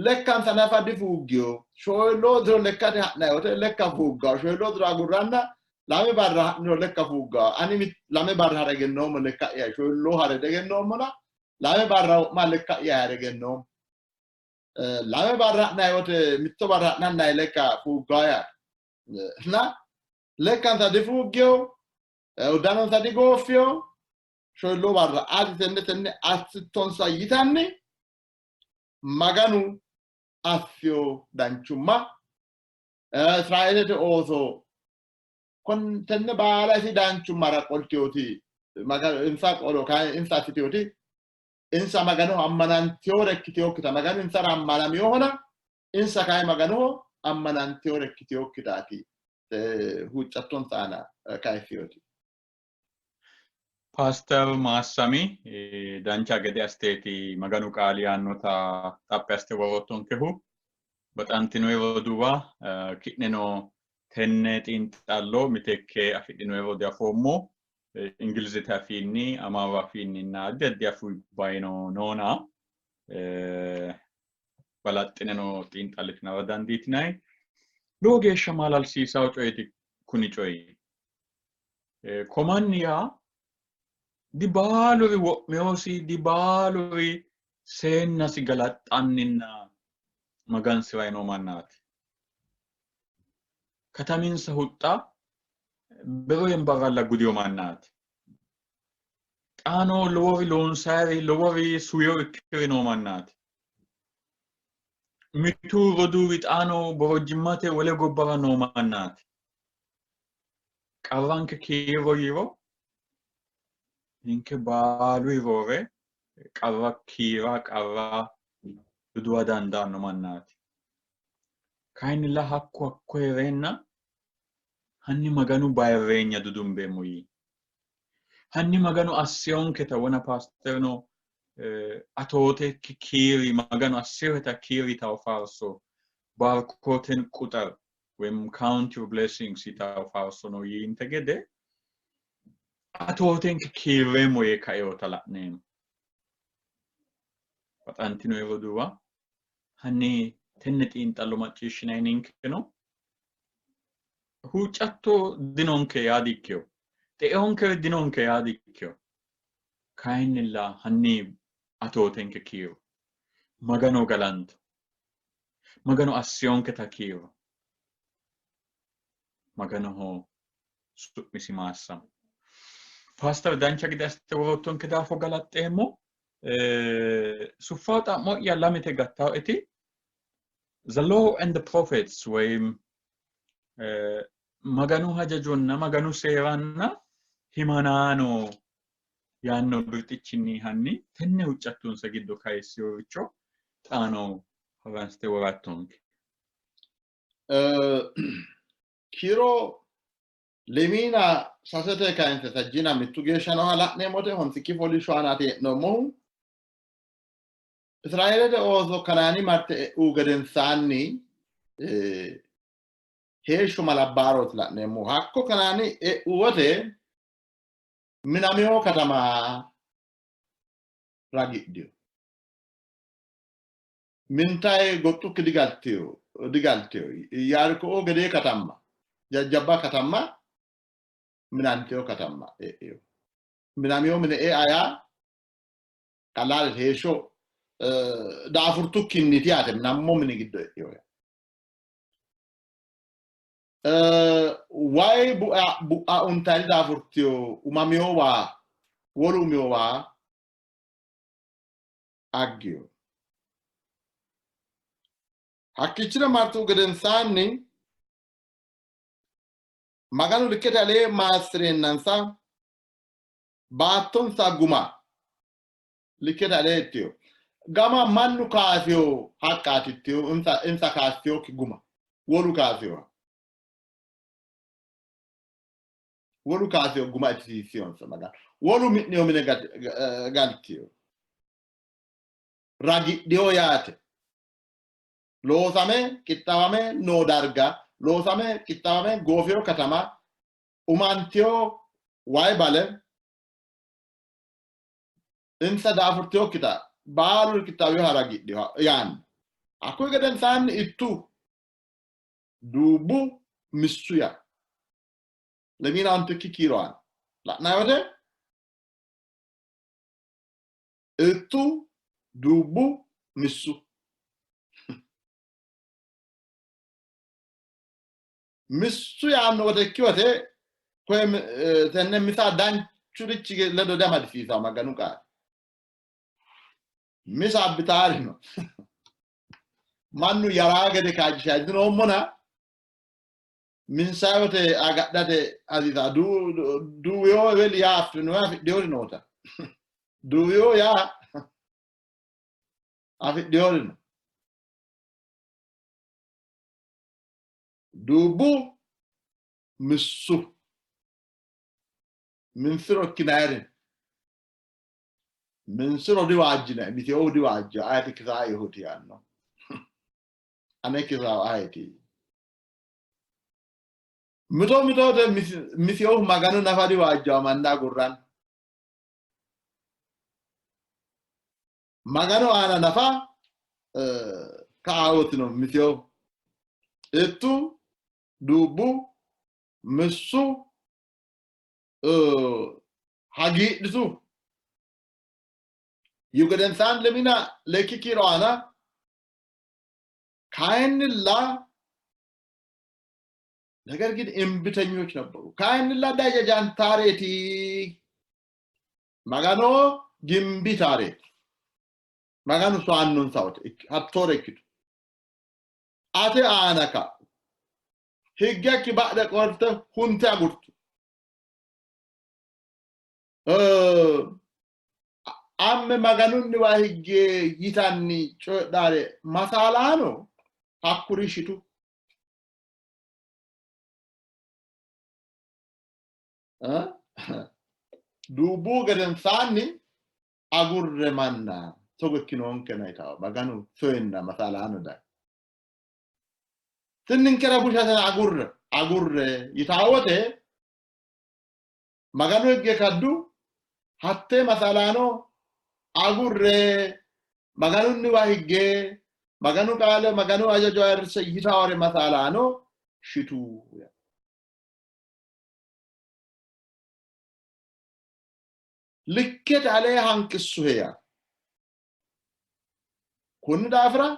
Lekkansa nafa difuuggino. Shoyilloo diro lekkate ha'nanni wote lekka fuuggawo. Shoyilloo diro agurranna lame barra ha'niro lekka fuuggawo. Ani lame barra hare egennoommo lekka'ya shoyilloo hare diegennoommona lame barra wo'ma lekka'ya hare egennoommo. Lame barra ha'nanni wote mitto barra ha'nanni lekka fuuggawo yaate. Na lekkansa difuuggino, uddanonsa digooffino, shoyilloo barra ati tenne tenne assittonsa yitanni Maganu assiyo danchumma Israeelete ooso tenne baala isi danchummara qoltiyoti insa qolo insa assitiyoti insa Maganoho ammanantiyore ikkitiyokkita Maganu insara ammanamiyohona insa kayi Maganoho ammanantiyore ikkitiyokkitaati huuccattonsa aana kayissiyoti. Paaster Maassami dancha gede asteeti Maganu qaali yaannota xaphi aste woroottonkehu. Baxantinoyi roduuwa ki'neno tenne xiinxallo miteekke afidhinoyiro diafoommo. Ingilizete afiinni, Amaaru afiinninna addi addi afuubbayino noona balaxxineno xiinxallitinara dandiitinanni. Lowo geeshsha maalalsiisawo coyeeti kuni coyi. Komanni yaa dibaaluri wo'meyosi dibaaluri seennasi galaxxanninna magansi'ranni noo mannaati. Kataminsa huxxa bero yembarralla gudiyo mannaati. Xaano lowori loonsayiri lowori suwiyo ikkiri noo mannaati. Mitu roduuwi xaano borojjimmate wole gobbara noo mannaati. Qarranke kiirro yiiro ninke baaluyi roore qarra kiira qarra duduwa dandaanno mannaati. Kayinnilla hakku hakko hee'reenna hanni Maganu bayirreenya dudumbeemmo yii. Hanni Maganu assiyonketa wona paasterno atootekki kiiri Maganu assiyoheta kiiri yitawo faarso baarkooten quxar ወይም count your blessings yitawo faarso no yiinte gede Atootenke kiirreemmo yee kaeota la'neemmo. Baxantino roduuwa, hanni tenne xiinxallo macciishshinanni ninkeno huuccatto dinonke yaa dikkino, xeonkere dinonke yaa dikkino. Kayinnilla hanni atootenke kiiro, Magano galanto, Maganu assiyonketa kiiro, Maganoho su'misi maassamo. Paaster, dancha gede assite woroottonke daafo galaxxeemmo. Suffao xa'mo'ya lamete gattaoeti The Law and the Prophets woyim Maganu hajajonna Maganu seeranna himanaano yaanno birxichinni hanni tenne huuccattonsa giddo kayisseworicho xaano haransite worattonke. Kiiro lemiina sasete kayinse sajjina mittu geeshsha nooha la'neemmote honsikki fooliishsho aanaati hee'noommohu. Israeelete ooso Kanaani marte e'u gedensaanni heeshsho malabbaarooti la'neemmohu. Hakko Kanaani e'u wote minamino katama ragidhino. Mintaye goxxukki digaltino, digaltino. Iyyaarko'oo gedee katamma, jajjabba katamma, minantino katamma e'ino. Minamino mine ea yaa qalaalete heeshsho daafurtukkinniiti yaate, minammo mini giddo e'ino yaa. Wayi bu'a untanni daafurtino, umamino waa, wolu umino waa aggino. Hakkiichira martuhu gedensaanni Maganu likkete alee maassi'reennansa baattonsa guma likkete alee ittino. Gama mannu kaasino haqqaati ittino, insa kaastinokki guma, wolu kaasinoha. Wolu kaasino guma itisiisinonsa Maganu. Wolu mi'nino mine galtino. Ragidhino yaate. Loosame qixxaawame noo darga, loosame qixxaawame goofino katama, umantino wayi bale, insa daafurtinokkita baalu qixxaawinoha ragidhino yaanno. Hakkuyi gedensaanni ittu duubbu missu yaa. Lemiina ontikki kiiro aana la'nanni wote ittu duubbu missu. Missu yaanno wote ikki wote koye tenne misa danchurichi ledo diamadisiisawo Maganu qaali. Misa abbitaari no. Mannu yaraa gede kaajjishayi dinoommona minsayote agadhate hasiisa duuwiyo eweli yaa affinoya afidhiyori noota duuwiyo yaa afidhiyori no. Duubbu missu minsiro ikkinayiri minsiro diwaajjinay miteohu diwaajja ayeti kisaa yihuti yaanno ane kisaahu ayeti. Mito mitote misiyoohu Maganu nafa diwaajjawo manna agurranna. Maganu aana nafa ka'aawotino misiyoohu. Ittu, duubbu, missu, hagiidhitu. Yihu gedensaanni lemina lekki kiiro aana kayinnilla ነገር ግን እምቢተኞች ነበሩ። ካይንላ ዳጀጃንታሬቲ ማጋኖ ግንቢታሬት ማጋኑ ሷኑን ሳውት hattoore ikkitu ate aana ka'u higgekki badhe qolte hunte agurtu amme Maganunniwa higge yitanni coyidhaare masaalaano hakkuri shitu. Duubbu gedensaanni agurre manna togo ikkinoonkena yitawo Maganu soyenna masaalaano dayi. Tinninkera bushatena agurre agurre yitawo wote Maganu higge kaddu, hattee masaalaano agurre Maganunniwa higge Maganu qaale Maganu hajajo ayirrisse yitawore masaalaano shitu. Likkete alee hanqissuhe yaa. Kunni daafira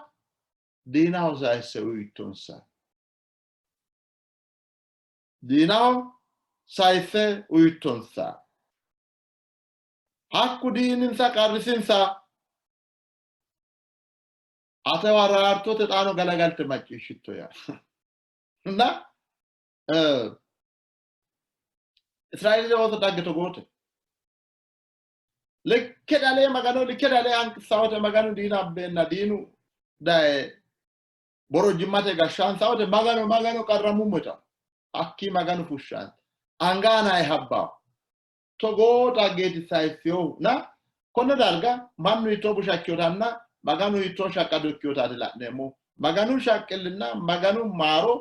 diinaho sayisse uyittonsa. Diinaho sayisse uyittonsa. Hakku diininsa qarrisinsa. Atewa raartote xaano galagalte macciishshitto yaa. Na Israeelete ooso dhagge togoote. Likke dhalee Magano likke dhalee hanqissawote Maganu diina abbeenna diinu daye borojjimmate gashshaansawote Magano Magano qarramummo yitawo. Hakkii Maganu fushshaansa. Anga anaye habbawo. Togoo dhaggeeti sayissinohu. Na konne darga mannu hiittoo busha ikkinotanna Maganu hiittoo shaqqado ikkinotaati la'neemmo. Maganu shaqqillinna Maganu maaro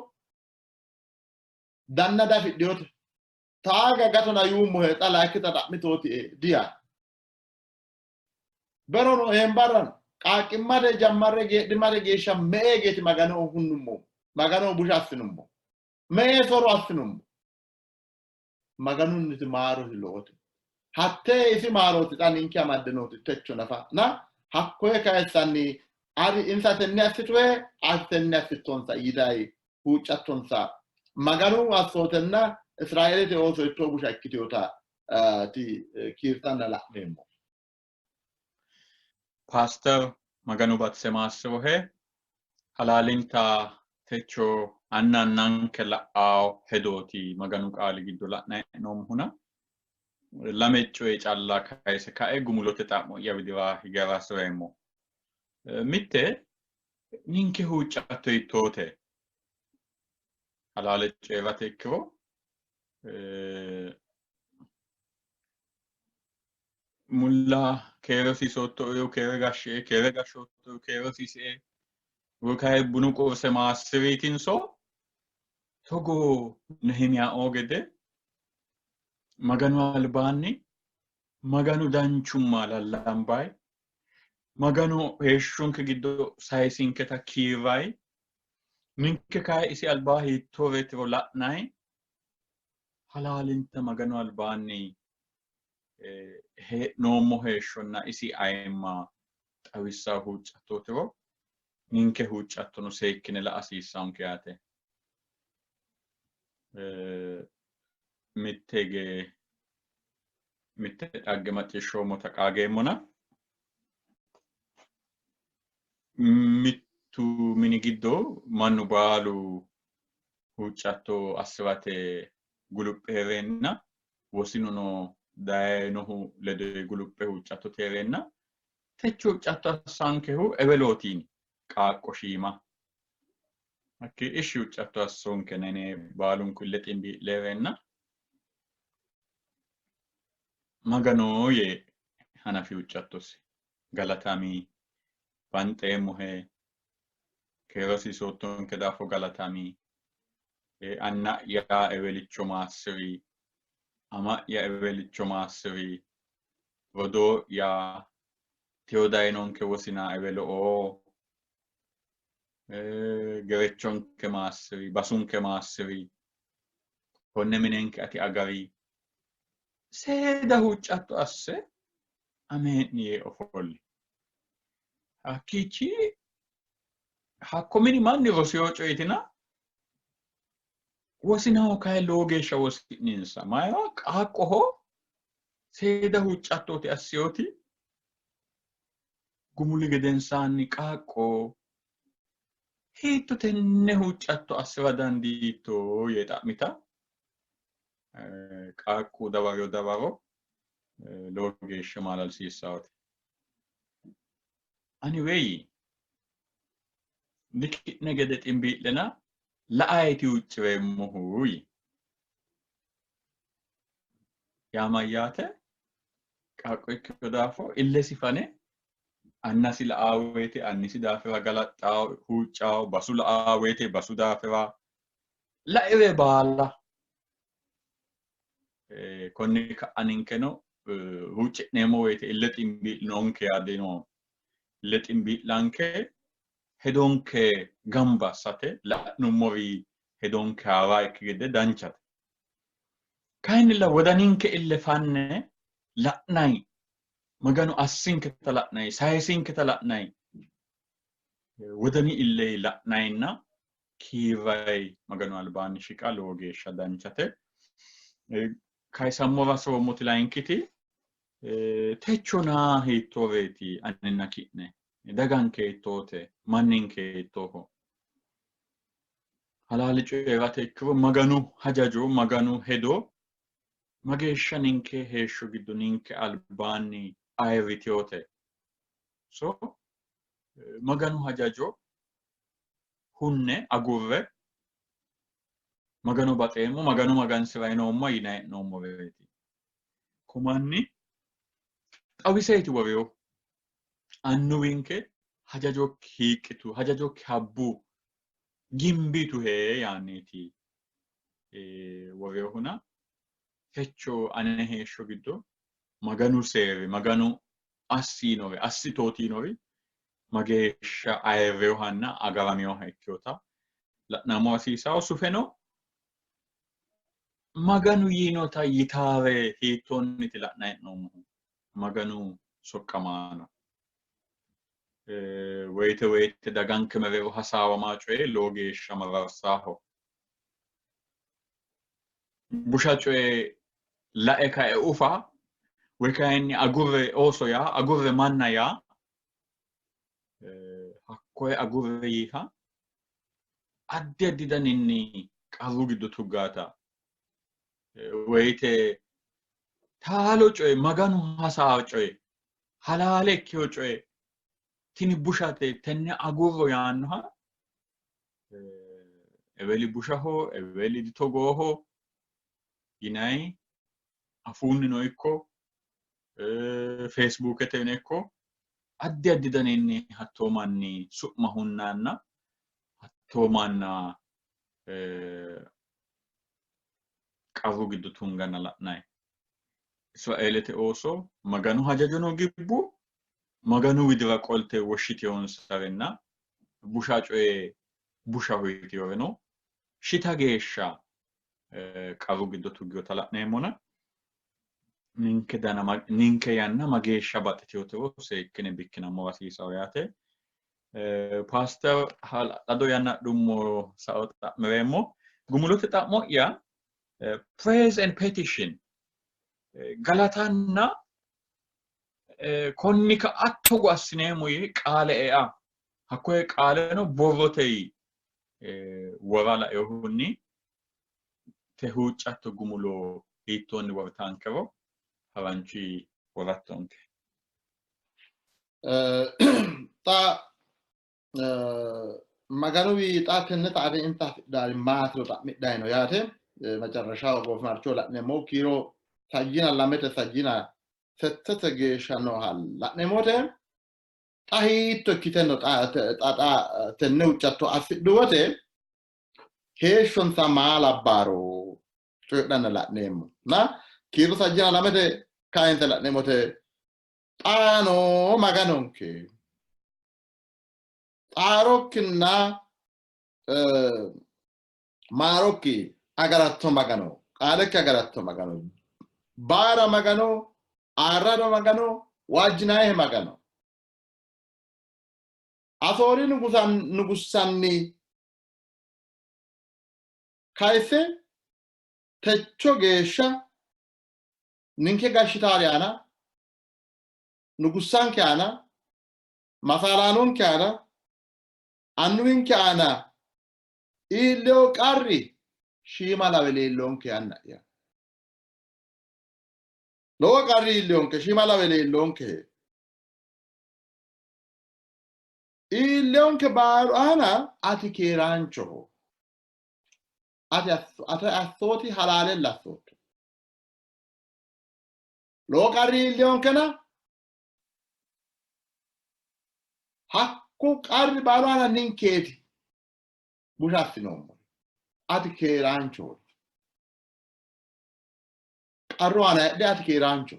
danna dafidhinote. Taaga gatona yuummohe xa layikkita xa'mitootie diyaanno. Berono eembarrano qaaqqimmate jammarre geedhimmate geeshsha me'e geeti Maganoho hunnummo, Maganoho busha assinummo, me'e so'ro assinummo. Maganunniti maarosi lowote. Hattee isi maarooti xa ninke amadde nooti techo nafa. Na hakkoye kayissanni ati insa tenne assituhe, ati tenne assittonsa yitayi huuccattonsa Maganu assootenna Israeelete ooso hiittoo busha ikkitinota ti kiirtanna la'neemmo. Paaster Maganu batise maassirohe halaalinta techo anna annanke la'ao hedooti Maganu qaali giddo la'nanni hee'noommohuna lame coye calla kayise kae gumulote xa'mo'ya widira higara hasi'reemmo. Mitte ninke huuccatto hiittoote? Halaale coyi'rate ikkiro mulla keere rosiisoottoehu keere gashshie, keere gashshoottoehu keere rosiisie, woy kayi bunu qurse maassi'riitinso togo Nehimiyaoo gede Maganu albaanni Maganu danchumma lallambayi, Maganu heeshshonke giddo sayisinketa kiirrayi, ninke kayi isi albaa hiittooreetiro la'nayi, halaalinta Maganu albaanni hee'noommo heeshshonna isi ayimma xawissanno huuccattootiro ninke huuccattono seekkine la''a hasiissannonke yaate. Mitte hige mitte dhagge macciishshoommota qaageemmona mittu mini giddo mannu baalu huuccatto assi'rate guluphe hee'reenna wosinuno dayinohu ledo guluphe huuccattote hee'reenna techo huuccatto assankehu ewelootini qaaqqo shiima hakkii ishshi huuccatto assonke nene baalunku ille ximbii'le hee'reenna Magano yee hanafi huuccattosi galatami banxeemmohe keere rosiisoottonke daafo galatami anna'ya ewelicho maassi'ri, ama'ya ewelicho maassi'ri, rodoo'ya teyo dayinonke wosina ewelo'oo, gerechonke maassi'ri, basunke maassi'ri, konne minenke ati agari, seeda huuccatto asse amee'ni yee ofolli. Hakkiichi hakko mini manni rosino coyitina wosinaho kayi lowo geeshsha wosi'ninsa. Mayira qaaqqoho seeda huuccattooti assiyoti gumuli gedensaanni qaaqqo hiitto tenne huuccatto assi'ra dandiitto yee xa'mita qaaqqu dawarino dawaro lowo geeshsha maalalsiissawote. Ani weyi diki'ne gede ximbii'lena la''ayeeti huucci'reemmohu yii. Yaa mayyaate? Qaaqqo ikkino daafo illesi fane annasi la'aa woyite annisi daafira galaxxaa huuccaa basu la'aa woyite basu daafira laire baala. Konni ka'a ninkeno huucci'neemmo woyite ille ximbii'linonke yaa dino. Ille ximbii'lanke hedonke gamba assate la'nummori hedonke haawaa ikki gede danchate. Kayinnilla wodaninke ille fanne la'nayi Maganu assinketa la'nayi sayisinketa la'nayi wodani ille la'nayinna kiirrayi Maganu albaanni shiqa lowo geeshsha danchate. Kayisammora soommoti layinkiti techona hiittooreeti aninna ki'ne daganke hiittoote manninke hiittooho halaale coyi'rate ikkiro Maganu hajajo Maganu hedo mageeshsha ninke heeshsho giddo ninke albaanni ayirritinote. So Maganu hajajo hunne agurre Magano baxeemmo Magano magansi'rayi noommo yinanni hee'noommoreeti. Ko manni xawiseeti worino annuwinke hajajokki hiiqqitu hajajokki habbu gimbituhe yaanniiti worinohuna techo ane heeshsho giddo Maganu seeri Maganu assi yiinori assitooti yiinori mageeshsha ayirrinohanna agaraminoha ikkinota la'nammo hasiisawo. Sufeno Maganu yiinota yitaare hiittoonniti la'nanni hee'noommohu Maganu soqqamaano woyite woyite daganke mereero hasaawama coye lowo geeshsha mararsaho. Busha coye lae kae ufa woy kayinni agurre ooso yaa agurre manna yaa hakkoye agurre yiiha addi addi daninni qarru giddo tuggaata woyite taalo coye Maganu hasaawa coye halaale ikkino coye tini bushate tenne agurro yaannoha eweli bushaho eweli ditogooho yinayi afuunnino ikko feesbuuketeno ikko addi addi daninni hattoo manni su'ma hunnanna hattoo manna qarru giddo tunganna la'nanni. Israeelete ooso Maganu hajajono gibbu, Maganu widira qolte woshshiteyonsarenna busha coye bushaho yiteyoreno shita geeshsha qarru giddo tugginota la'neemmona ninke dana ninke yanna mageeshsha baxxiteyotero seekkine bikkinammora hasiisawo yaate. Paaster hala'lado yanna adhummo sao xa'mireemmo. Gumulote xa'mo'ya praise and petition galatanna konni ka'a togo assineemmo yee qaale ea hakkoye qaaleno borrote wora lainohunni te huuccatto gumulo hiittoonni wortaankero haranchi worattonke. Xa Maganuwi xa tenne xaate insa hasidhaari maatiro xa'midhayi no yaate. Macarrashaho goofimarcho la'neemmo kiiro sajjina lamete sajjina settete geeshsha nooha la'neemmote xa hiitto ikkite no xa xa tenne huuccatto assidhu wote heeshshonsa maa labbaaro coyidhanna la'neemmo. Na kiiro sajjina lamete kayinse la'neemmote xaano Maganonke xaarokkinna maarokki agaratto Magano, qaalekki agaratto Magano, baara Magano, ayirrado Magano, waajjinayihe Magano. Asoori nugussanni kayisse techo geeshsha ninke gashshitaari aana, nugussanke aana, masaalaanonke aana, annuwinke aana iillino qarri shiima lawe leellonke anna'ya. Lowo qarri iilliyonke, shiima lawe leellonke. Iilliyonke baaru aana ati keeraanchoho. Ati assooti halaalella assootto. Lowo qarri iilliyonkena hakku qarri baalu aana ninkeeti busha assinoommo. Ati keeraanchoho. Qarru aana heedhe ati keeraancho.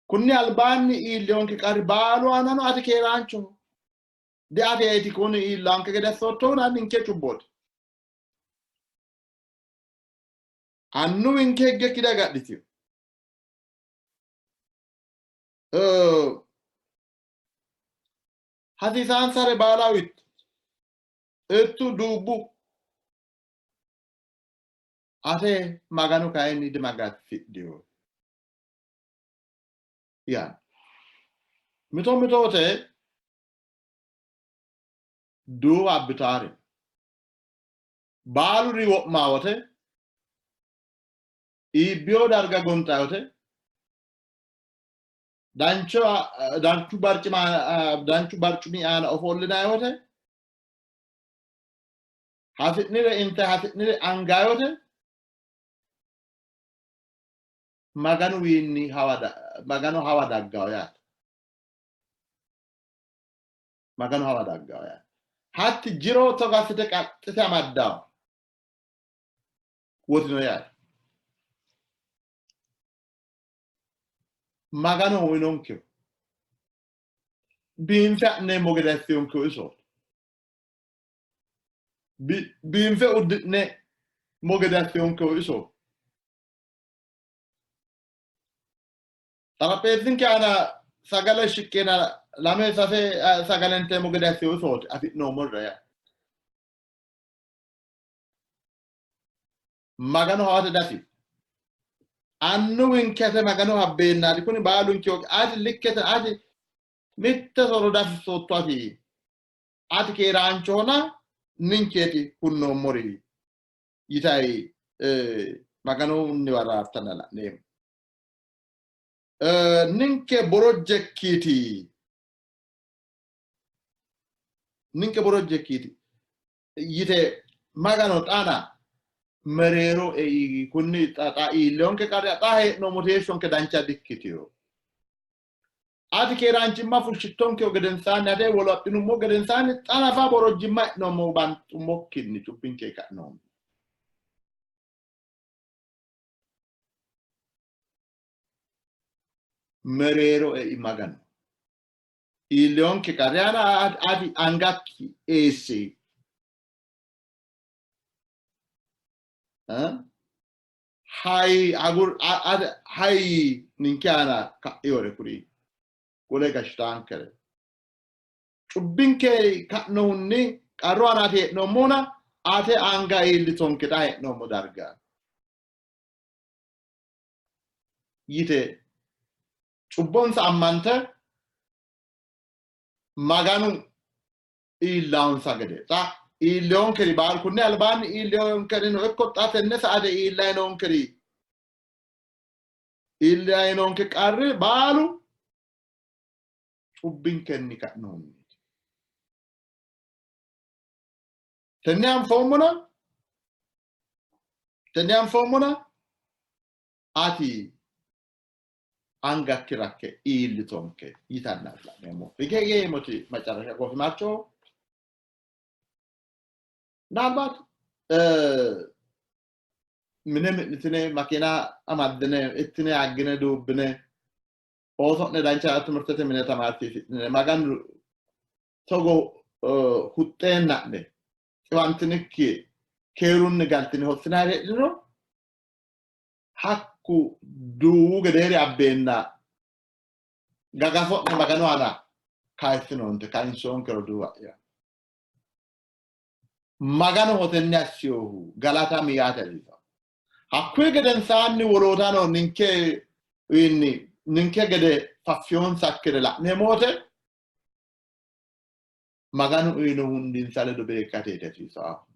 Kunni albaanni iilliyonke qarri baalu aanano ati keeraanchoho. Diateeti kuni iillanke gede assoottohuna ninke cubbooti. Annuwinke higgekki diagadhitino. Hasiisaansare baala uyittu. Ittu duubbu. Ate Maganu kayinni dimagansidhino. Yaanno. Mito mitoote duuwa abbitaari baaluri wo'maa wote iibbiyo darga gonxayi wote danchu barcima danchu barcumi aana ofollinayi wote hasi'nire inte hasi'nire angayi wote Maganuwiinni hawa Magano hawa daggawo yaate. Magano hawa daggawo yaate. Hatti jiro togo assite qaxxite amaddawo wotino yaate. Magano uyinonkehu biinfe ha'neemmo gede assinonkehu isooti. Biinfe uddi'neemmo gede assinonkehu isooti. Xarapheessinke aana sagale shiqqeena lame sase sagale inteemmo gede assinohu isooti afi'noommorira yaate. Magano hawate dasi. Annuwinkete Magano habbeennaati kuni baalunki ati likkete ati mitte soro dasisootto ati ati keeraanchohona ninkeeti hunnoommori yitayi Maganunniwa raartanna la'neemmo. Ninke borojjekkiiti. Ninke borojjekkiiti yite Magano xaana mereero ei kunni xa iilleyonke qarri xa hee'noommo heeshshonke dancha dikkitino. Ati keeraanchimma fushshittonkehu gedensaanni ate wolaphinummo gedensaanni xa nafa borojjimma e'noommo banxummokkinni cubbinke ka'noommo. Mereero ei Magano. Iilleyonke qarri aana ati angakki eessi. Hayi agur hayi ninke aana ka'iyore kuri qole gashshitaankere. Cubbinke ka'nohunni qarru aanaati hee'noommohuna ate anga iillitonke xa hee'noommo darga yite cubbonsa ammante Maganu iillaonsa gede xa iilleyonkeri baalu kunni albaanni iilleyonkerino ikko xa tenne sa'ate iillayi noonkeri iillayi noonke qarri baalu cubbinkenni ka'nohunniiti. Tenne anfoommona tenne anfoommona ati angakki rakke iillitonke yitanna la'neemmo. Hige yeemmoti macarasha goofimarchoho ምናልባት mine mi'nitine makiina amaddine ittine aggine duubbine ooso'ne dancha timirtete mine tamaarsiisidhine Maganu togo huxxeenna'ne xiwantinikki keerunni galtine hossinanni heedhiniro hakku duuwu gedeeri abbeenna gagaso'ne Maganu aana kayissinoonte kayinsoonke roduuwa'ya. Maganoho tenne assinohu galatami yaate hasiisanno. Hakkuyi gedensaanni wolootano ninkewiinni ninke gede faffiyonsakkire la'neemmo wote Maganu uyinohu hundinsa ledo beeqqateeti hasiisanno.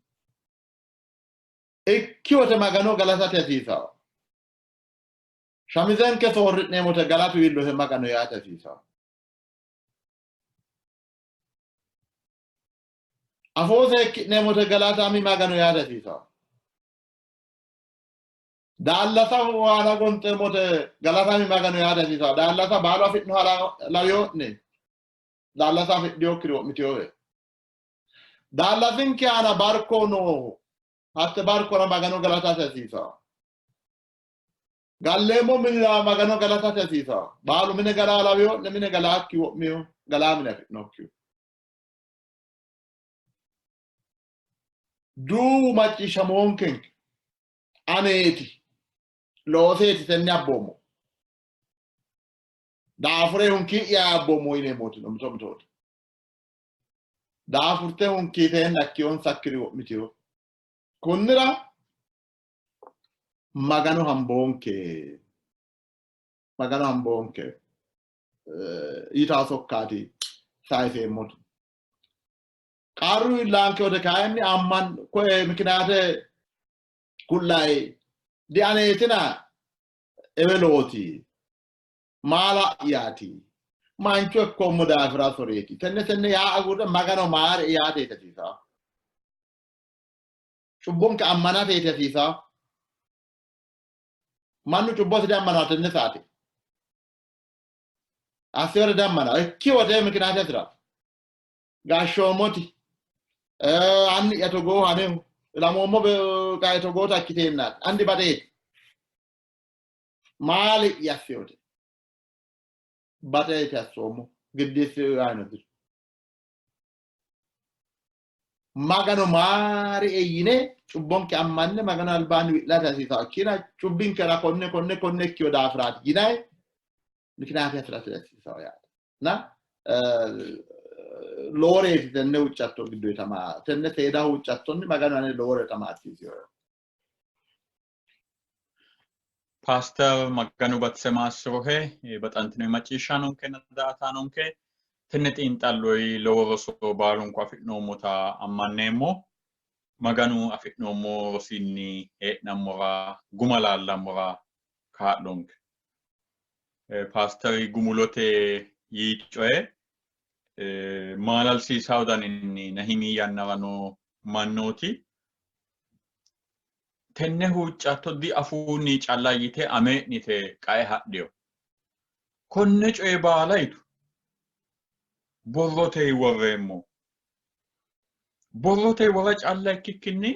Ikki wote Magano galatate hasiisanno. Shamizenke soorri'neemmo wote galatu iillohe Magano yaate hasiisanno. Afoo seekki'neemmo wote galatami Magano yaate hasiisanno. Daallasa waana gonxeemmo wote galatami Magano yaate hasiisanno. Daallasa baalu afi'noha lawiyo'ne. Daallasa afidhinokkiri wo'mitinowe. Daallasinke aana barko noohu hatte barkora Magano galatate hasiisanno. Galleemmo minira Magano galatate hasiisawo. Baalu mine galaa lawiyo'ne mine galaakki wo'miyo galaa mine afi'nokkihu. Duuwu macciishshamoonkenke aneeti looseeti tenne abboommo. Daafure hunkii'ya abboommo yineemmoti no mito mitooti. Daafurte hunkiiteenna ikkiyonsakkiri wo'mitiyo. Kunnira Magano hamboonke Magano hamboonke yitaa sokkaati sayiseemmoti. Qarru iillaanke wote kayinni amman koye mikinaate kullayi dianeetina ewelooti maala'yaati mancho ikkoommo daafira soreeti tenne tenne yaa agurre Magano maare yaateeti hasiisaa. Cubbonke ammanateeti hasiisaa. Mannu cubbosi diammanaa tenne saate. Assewore diammanaa. Ikki wote mikinaate hasi'ra. Gashshoommoti anni'ya togoohu anehu ilamoommo qae togoota ikkiteennaati andi baxeeti. Maali'ya assewote baxeeti assoommo giddeessi yaano diri. Magano maarie yine cubbonke ammanne Magano albaanni wi'late hasiisanno. Ikkina cubbinkera konne konne konne ikkiyo daafiraati yinayi mikinaate hasi'rate hasiisanno yaate. Na loworeeti tenne huuccatto giddo tenne seeda huuccattonni Maganu ane lowore tamaarsiisino. Paaster Maganu batise maassirohe baxantino macciishshaanonkenna daa''ataanonke tenne xiinxalloyi lowo roso baalunku afi'noommota ammanneemmo. Maganu afi'noommo rosinni hee'nammora guma laallammora kaa'lonke. Paasteri gumulote yii coye maalalsiisawo daninni Nahimi yannara noo mannooti tenne huuccatto diafuunni calla yite amee'nite qae hadhino. Konne coye baala yitu. Borrote worreemmo. Borrote wora calla ikkikkinni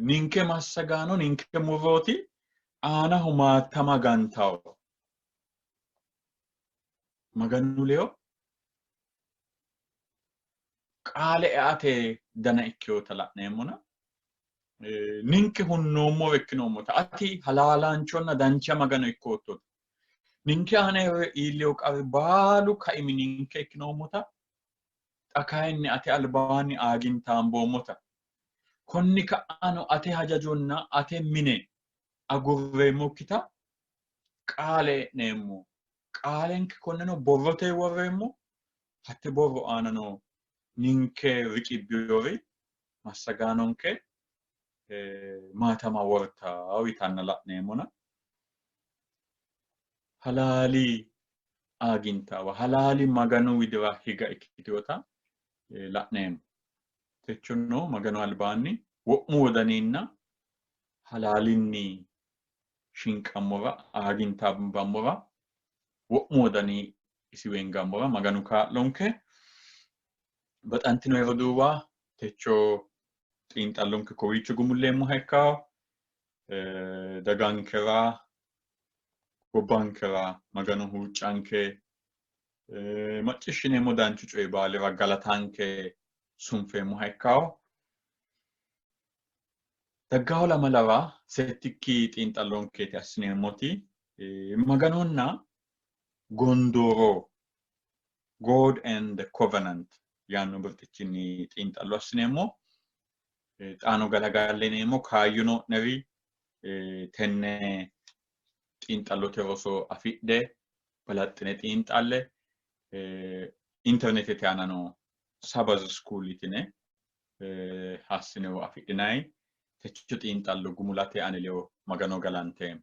ninke massagaano ninke murrooti aanaho maattama gantawo. Maganu leyo qaale eate dana ikkinota la'neemmona ninke hunnoommore ikkinoommota ati halaalaanchonna dancha Magano ikkoottota ninke aana iillino qarri baalu kaimi ninke ikkinoommota xa kayinni ate albaanni aagintaamboommota konni ka'ano ate hajajonna ate mine agurreemmokkita qaale e'neemmo. Qaalenke konneno borrote worreemmo. Hatte borro aanano ninke riqibbinori massagaanonke maatama wortawo yitanna la'neemmona halaali aagintaawa halaali Maganu widira higa ikkitinota la'neemmo. Techono Maganu albaanni wo'mu wodaninna halaalinni shinqammora aagintaambammora wo'mu wodani isiweengammora Maganu kaa'lonke. Baxantino roduuwa techo xiinxallonke kowiicho gumulleemmoha ikkawo. Dagankera gobbankera Maganu huuccanke macciishshineemmo danchu coyi baalira galatanke sunfeemmoha ikkawo. Daggawo lamalara settikki xiinxallonkeeti assineemmoti Maganunna gondooro God and the Covenant yaanno birxichinni xiinxallo assineemmo. Xaano galagalle kaayyo noo'neri tenne xiinxallote roso afidhe balaxxine xiinxalle internetete aanano Sabbath School yitine hassine afidhinayi techo xiinxallo gumulate ane ledo Magano galanteemmo.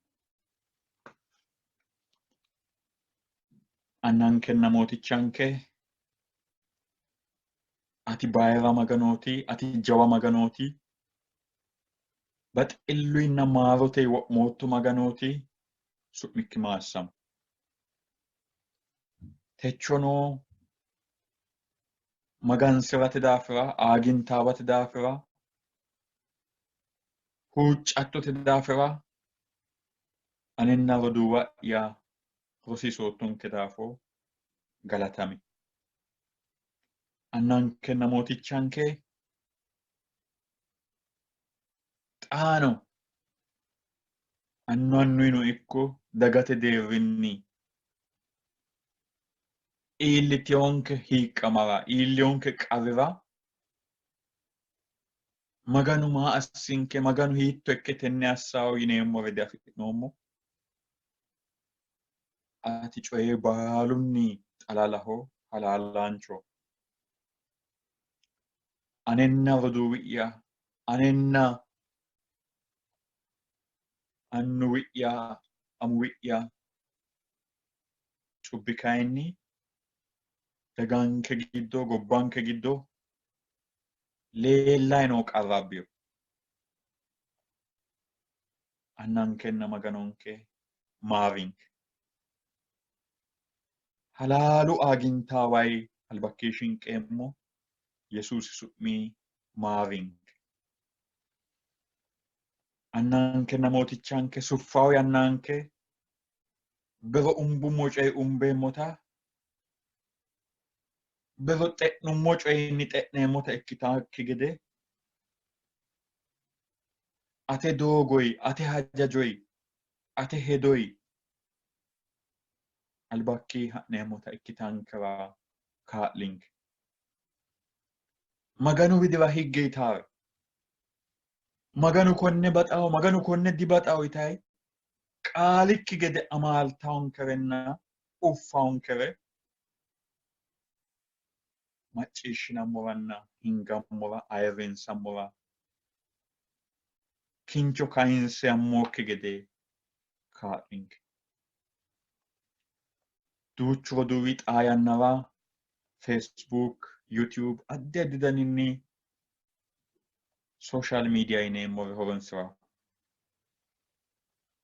Annankenna mootichanke ati bayira Maganooti, ati jawa Maganooti, baxilluyinna maarote wo'mootto Maganooti, su'mikki maassamo. Techono magansi'rate daafira, aagintaawate daafira, huuccattote daafira, Anenna roduuwa'ya rosiisoottonke daafo galatami. Annankenna mootichanke xaano annu annuyino ikko dagate deerrinni iilliteyonke hiiqqamara iilliyonke qarrira Maganu maa assinke, Maganu hiitto ikke tenne assawo yineemmore diafi'noommo. Ati coye baalunni xalalaho, halaalaancho. Anenna roduuwi'ya, anenna annuwi'ya, amuwi'ya cubbi kayinni daganke giddo, gobbanke giddo leellayi noo qarra abbino. Annankenna Maganonke maarinke. Halaalu aagintaaway albakkii shinqeemmo Yesuusi su'mi maarinke. Annankenna mootichanke suffawo yannanke bero umbummo coye umbeemmota bero xe'nummo coyinni xe'neemmota ikkitakki gede ate doogoy, ate hajajoy, ate hedoy albakki ha'neemmota ikkitankera kaa'linke. Maganu widira higge yitaare. Maganu konne baxawo, Maganu konne dibaxawo yitayi qaalikki gede amaaltaonkerenna uffaonkere macciishshinammoranna hingammora ayirrinsammora kincho kayinseemmokki gede kaa'linke. Duuchu roduuwi xaa yannara Facebook, YouTube addi addi daninni social media yineemmore horonsira.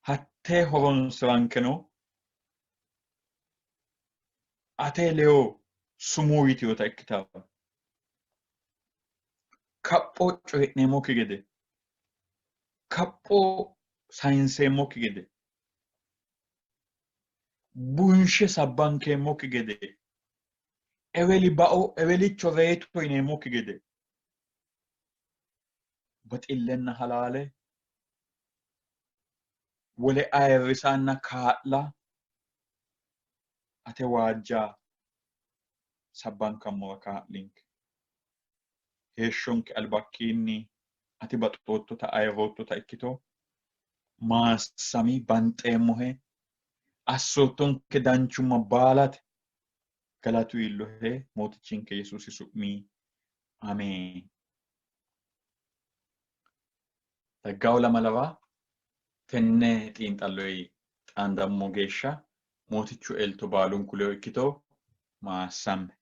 Hattee horonsirankeno ate leyo sumuu yitinota ikkitanno. Kapho coyi'neemmokki gede, kapho sayinseemmokki gede, bunshe sabbankeemmokki gede, eweli bao, ewelicho reyito yineemmokki gede, baxillenna halaale wole ayirrisanna kaa'la ate waajja sabbankammora kaa'linke. Heeshshonke albakkiinni ati baxoottota ayirroottota ikkito maassami banxeemmohe assoottonke danchumma baalate galatu iillohe mootichinke Yesuusi su'mi ameen. Daggawo lamalawa tenne xiinxalloyi xaandammo geeshsha mootichu elto baalunku ledo ikkito maassamme.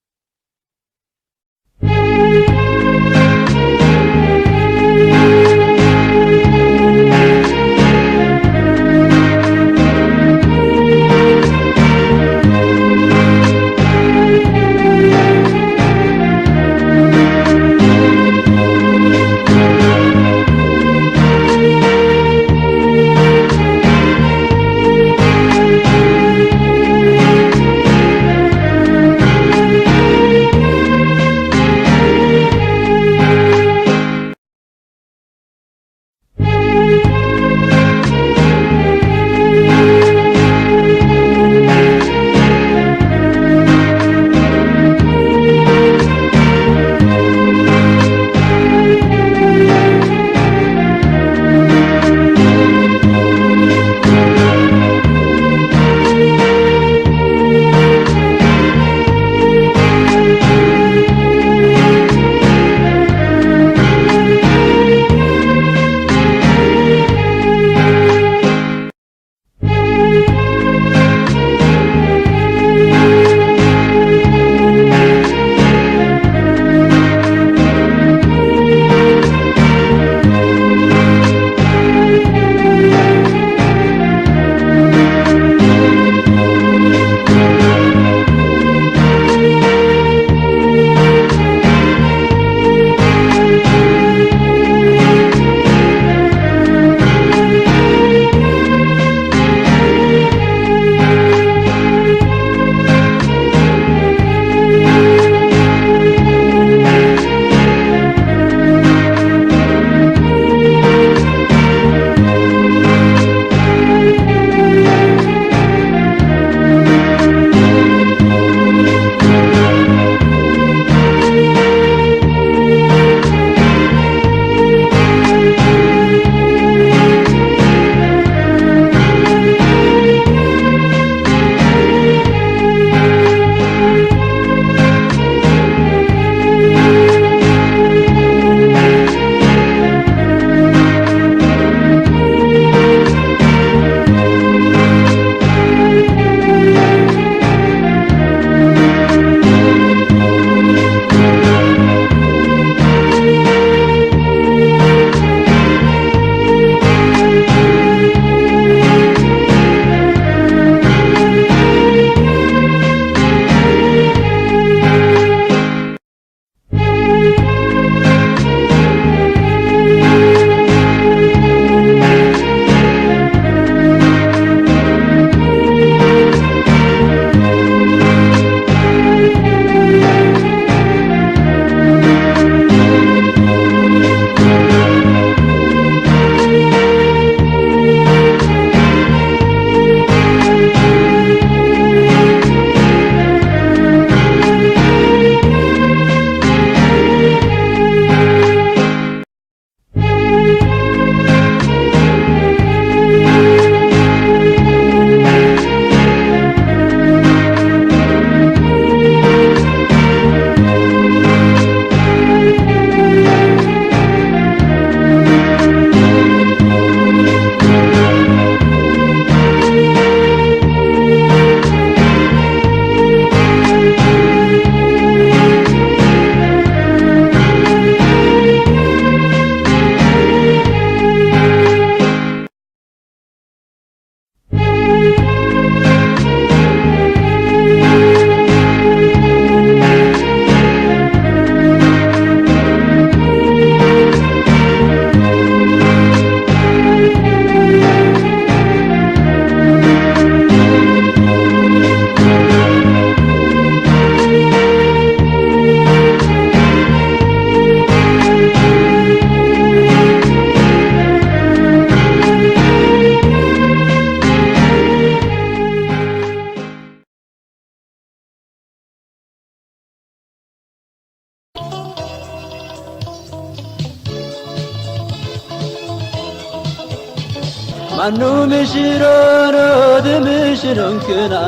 Mannu mishirono dimishironkena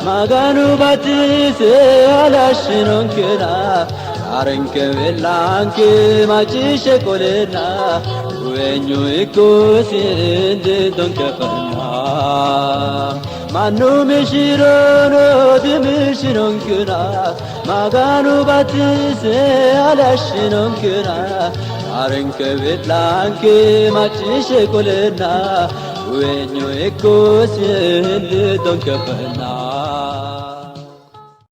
Maganu batise alashironkena Arenke belanke machishe kolena Guenyu ikusi ndidonke ferna Mannu mishirono dimishironkena Maganu batise alashironkena Arenke belanke machishe kolena Guenyu ikusi ndidonke ferna.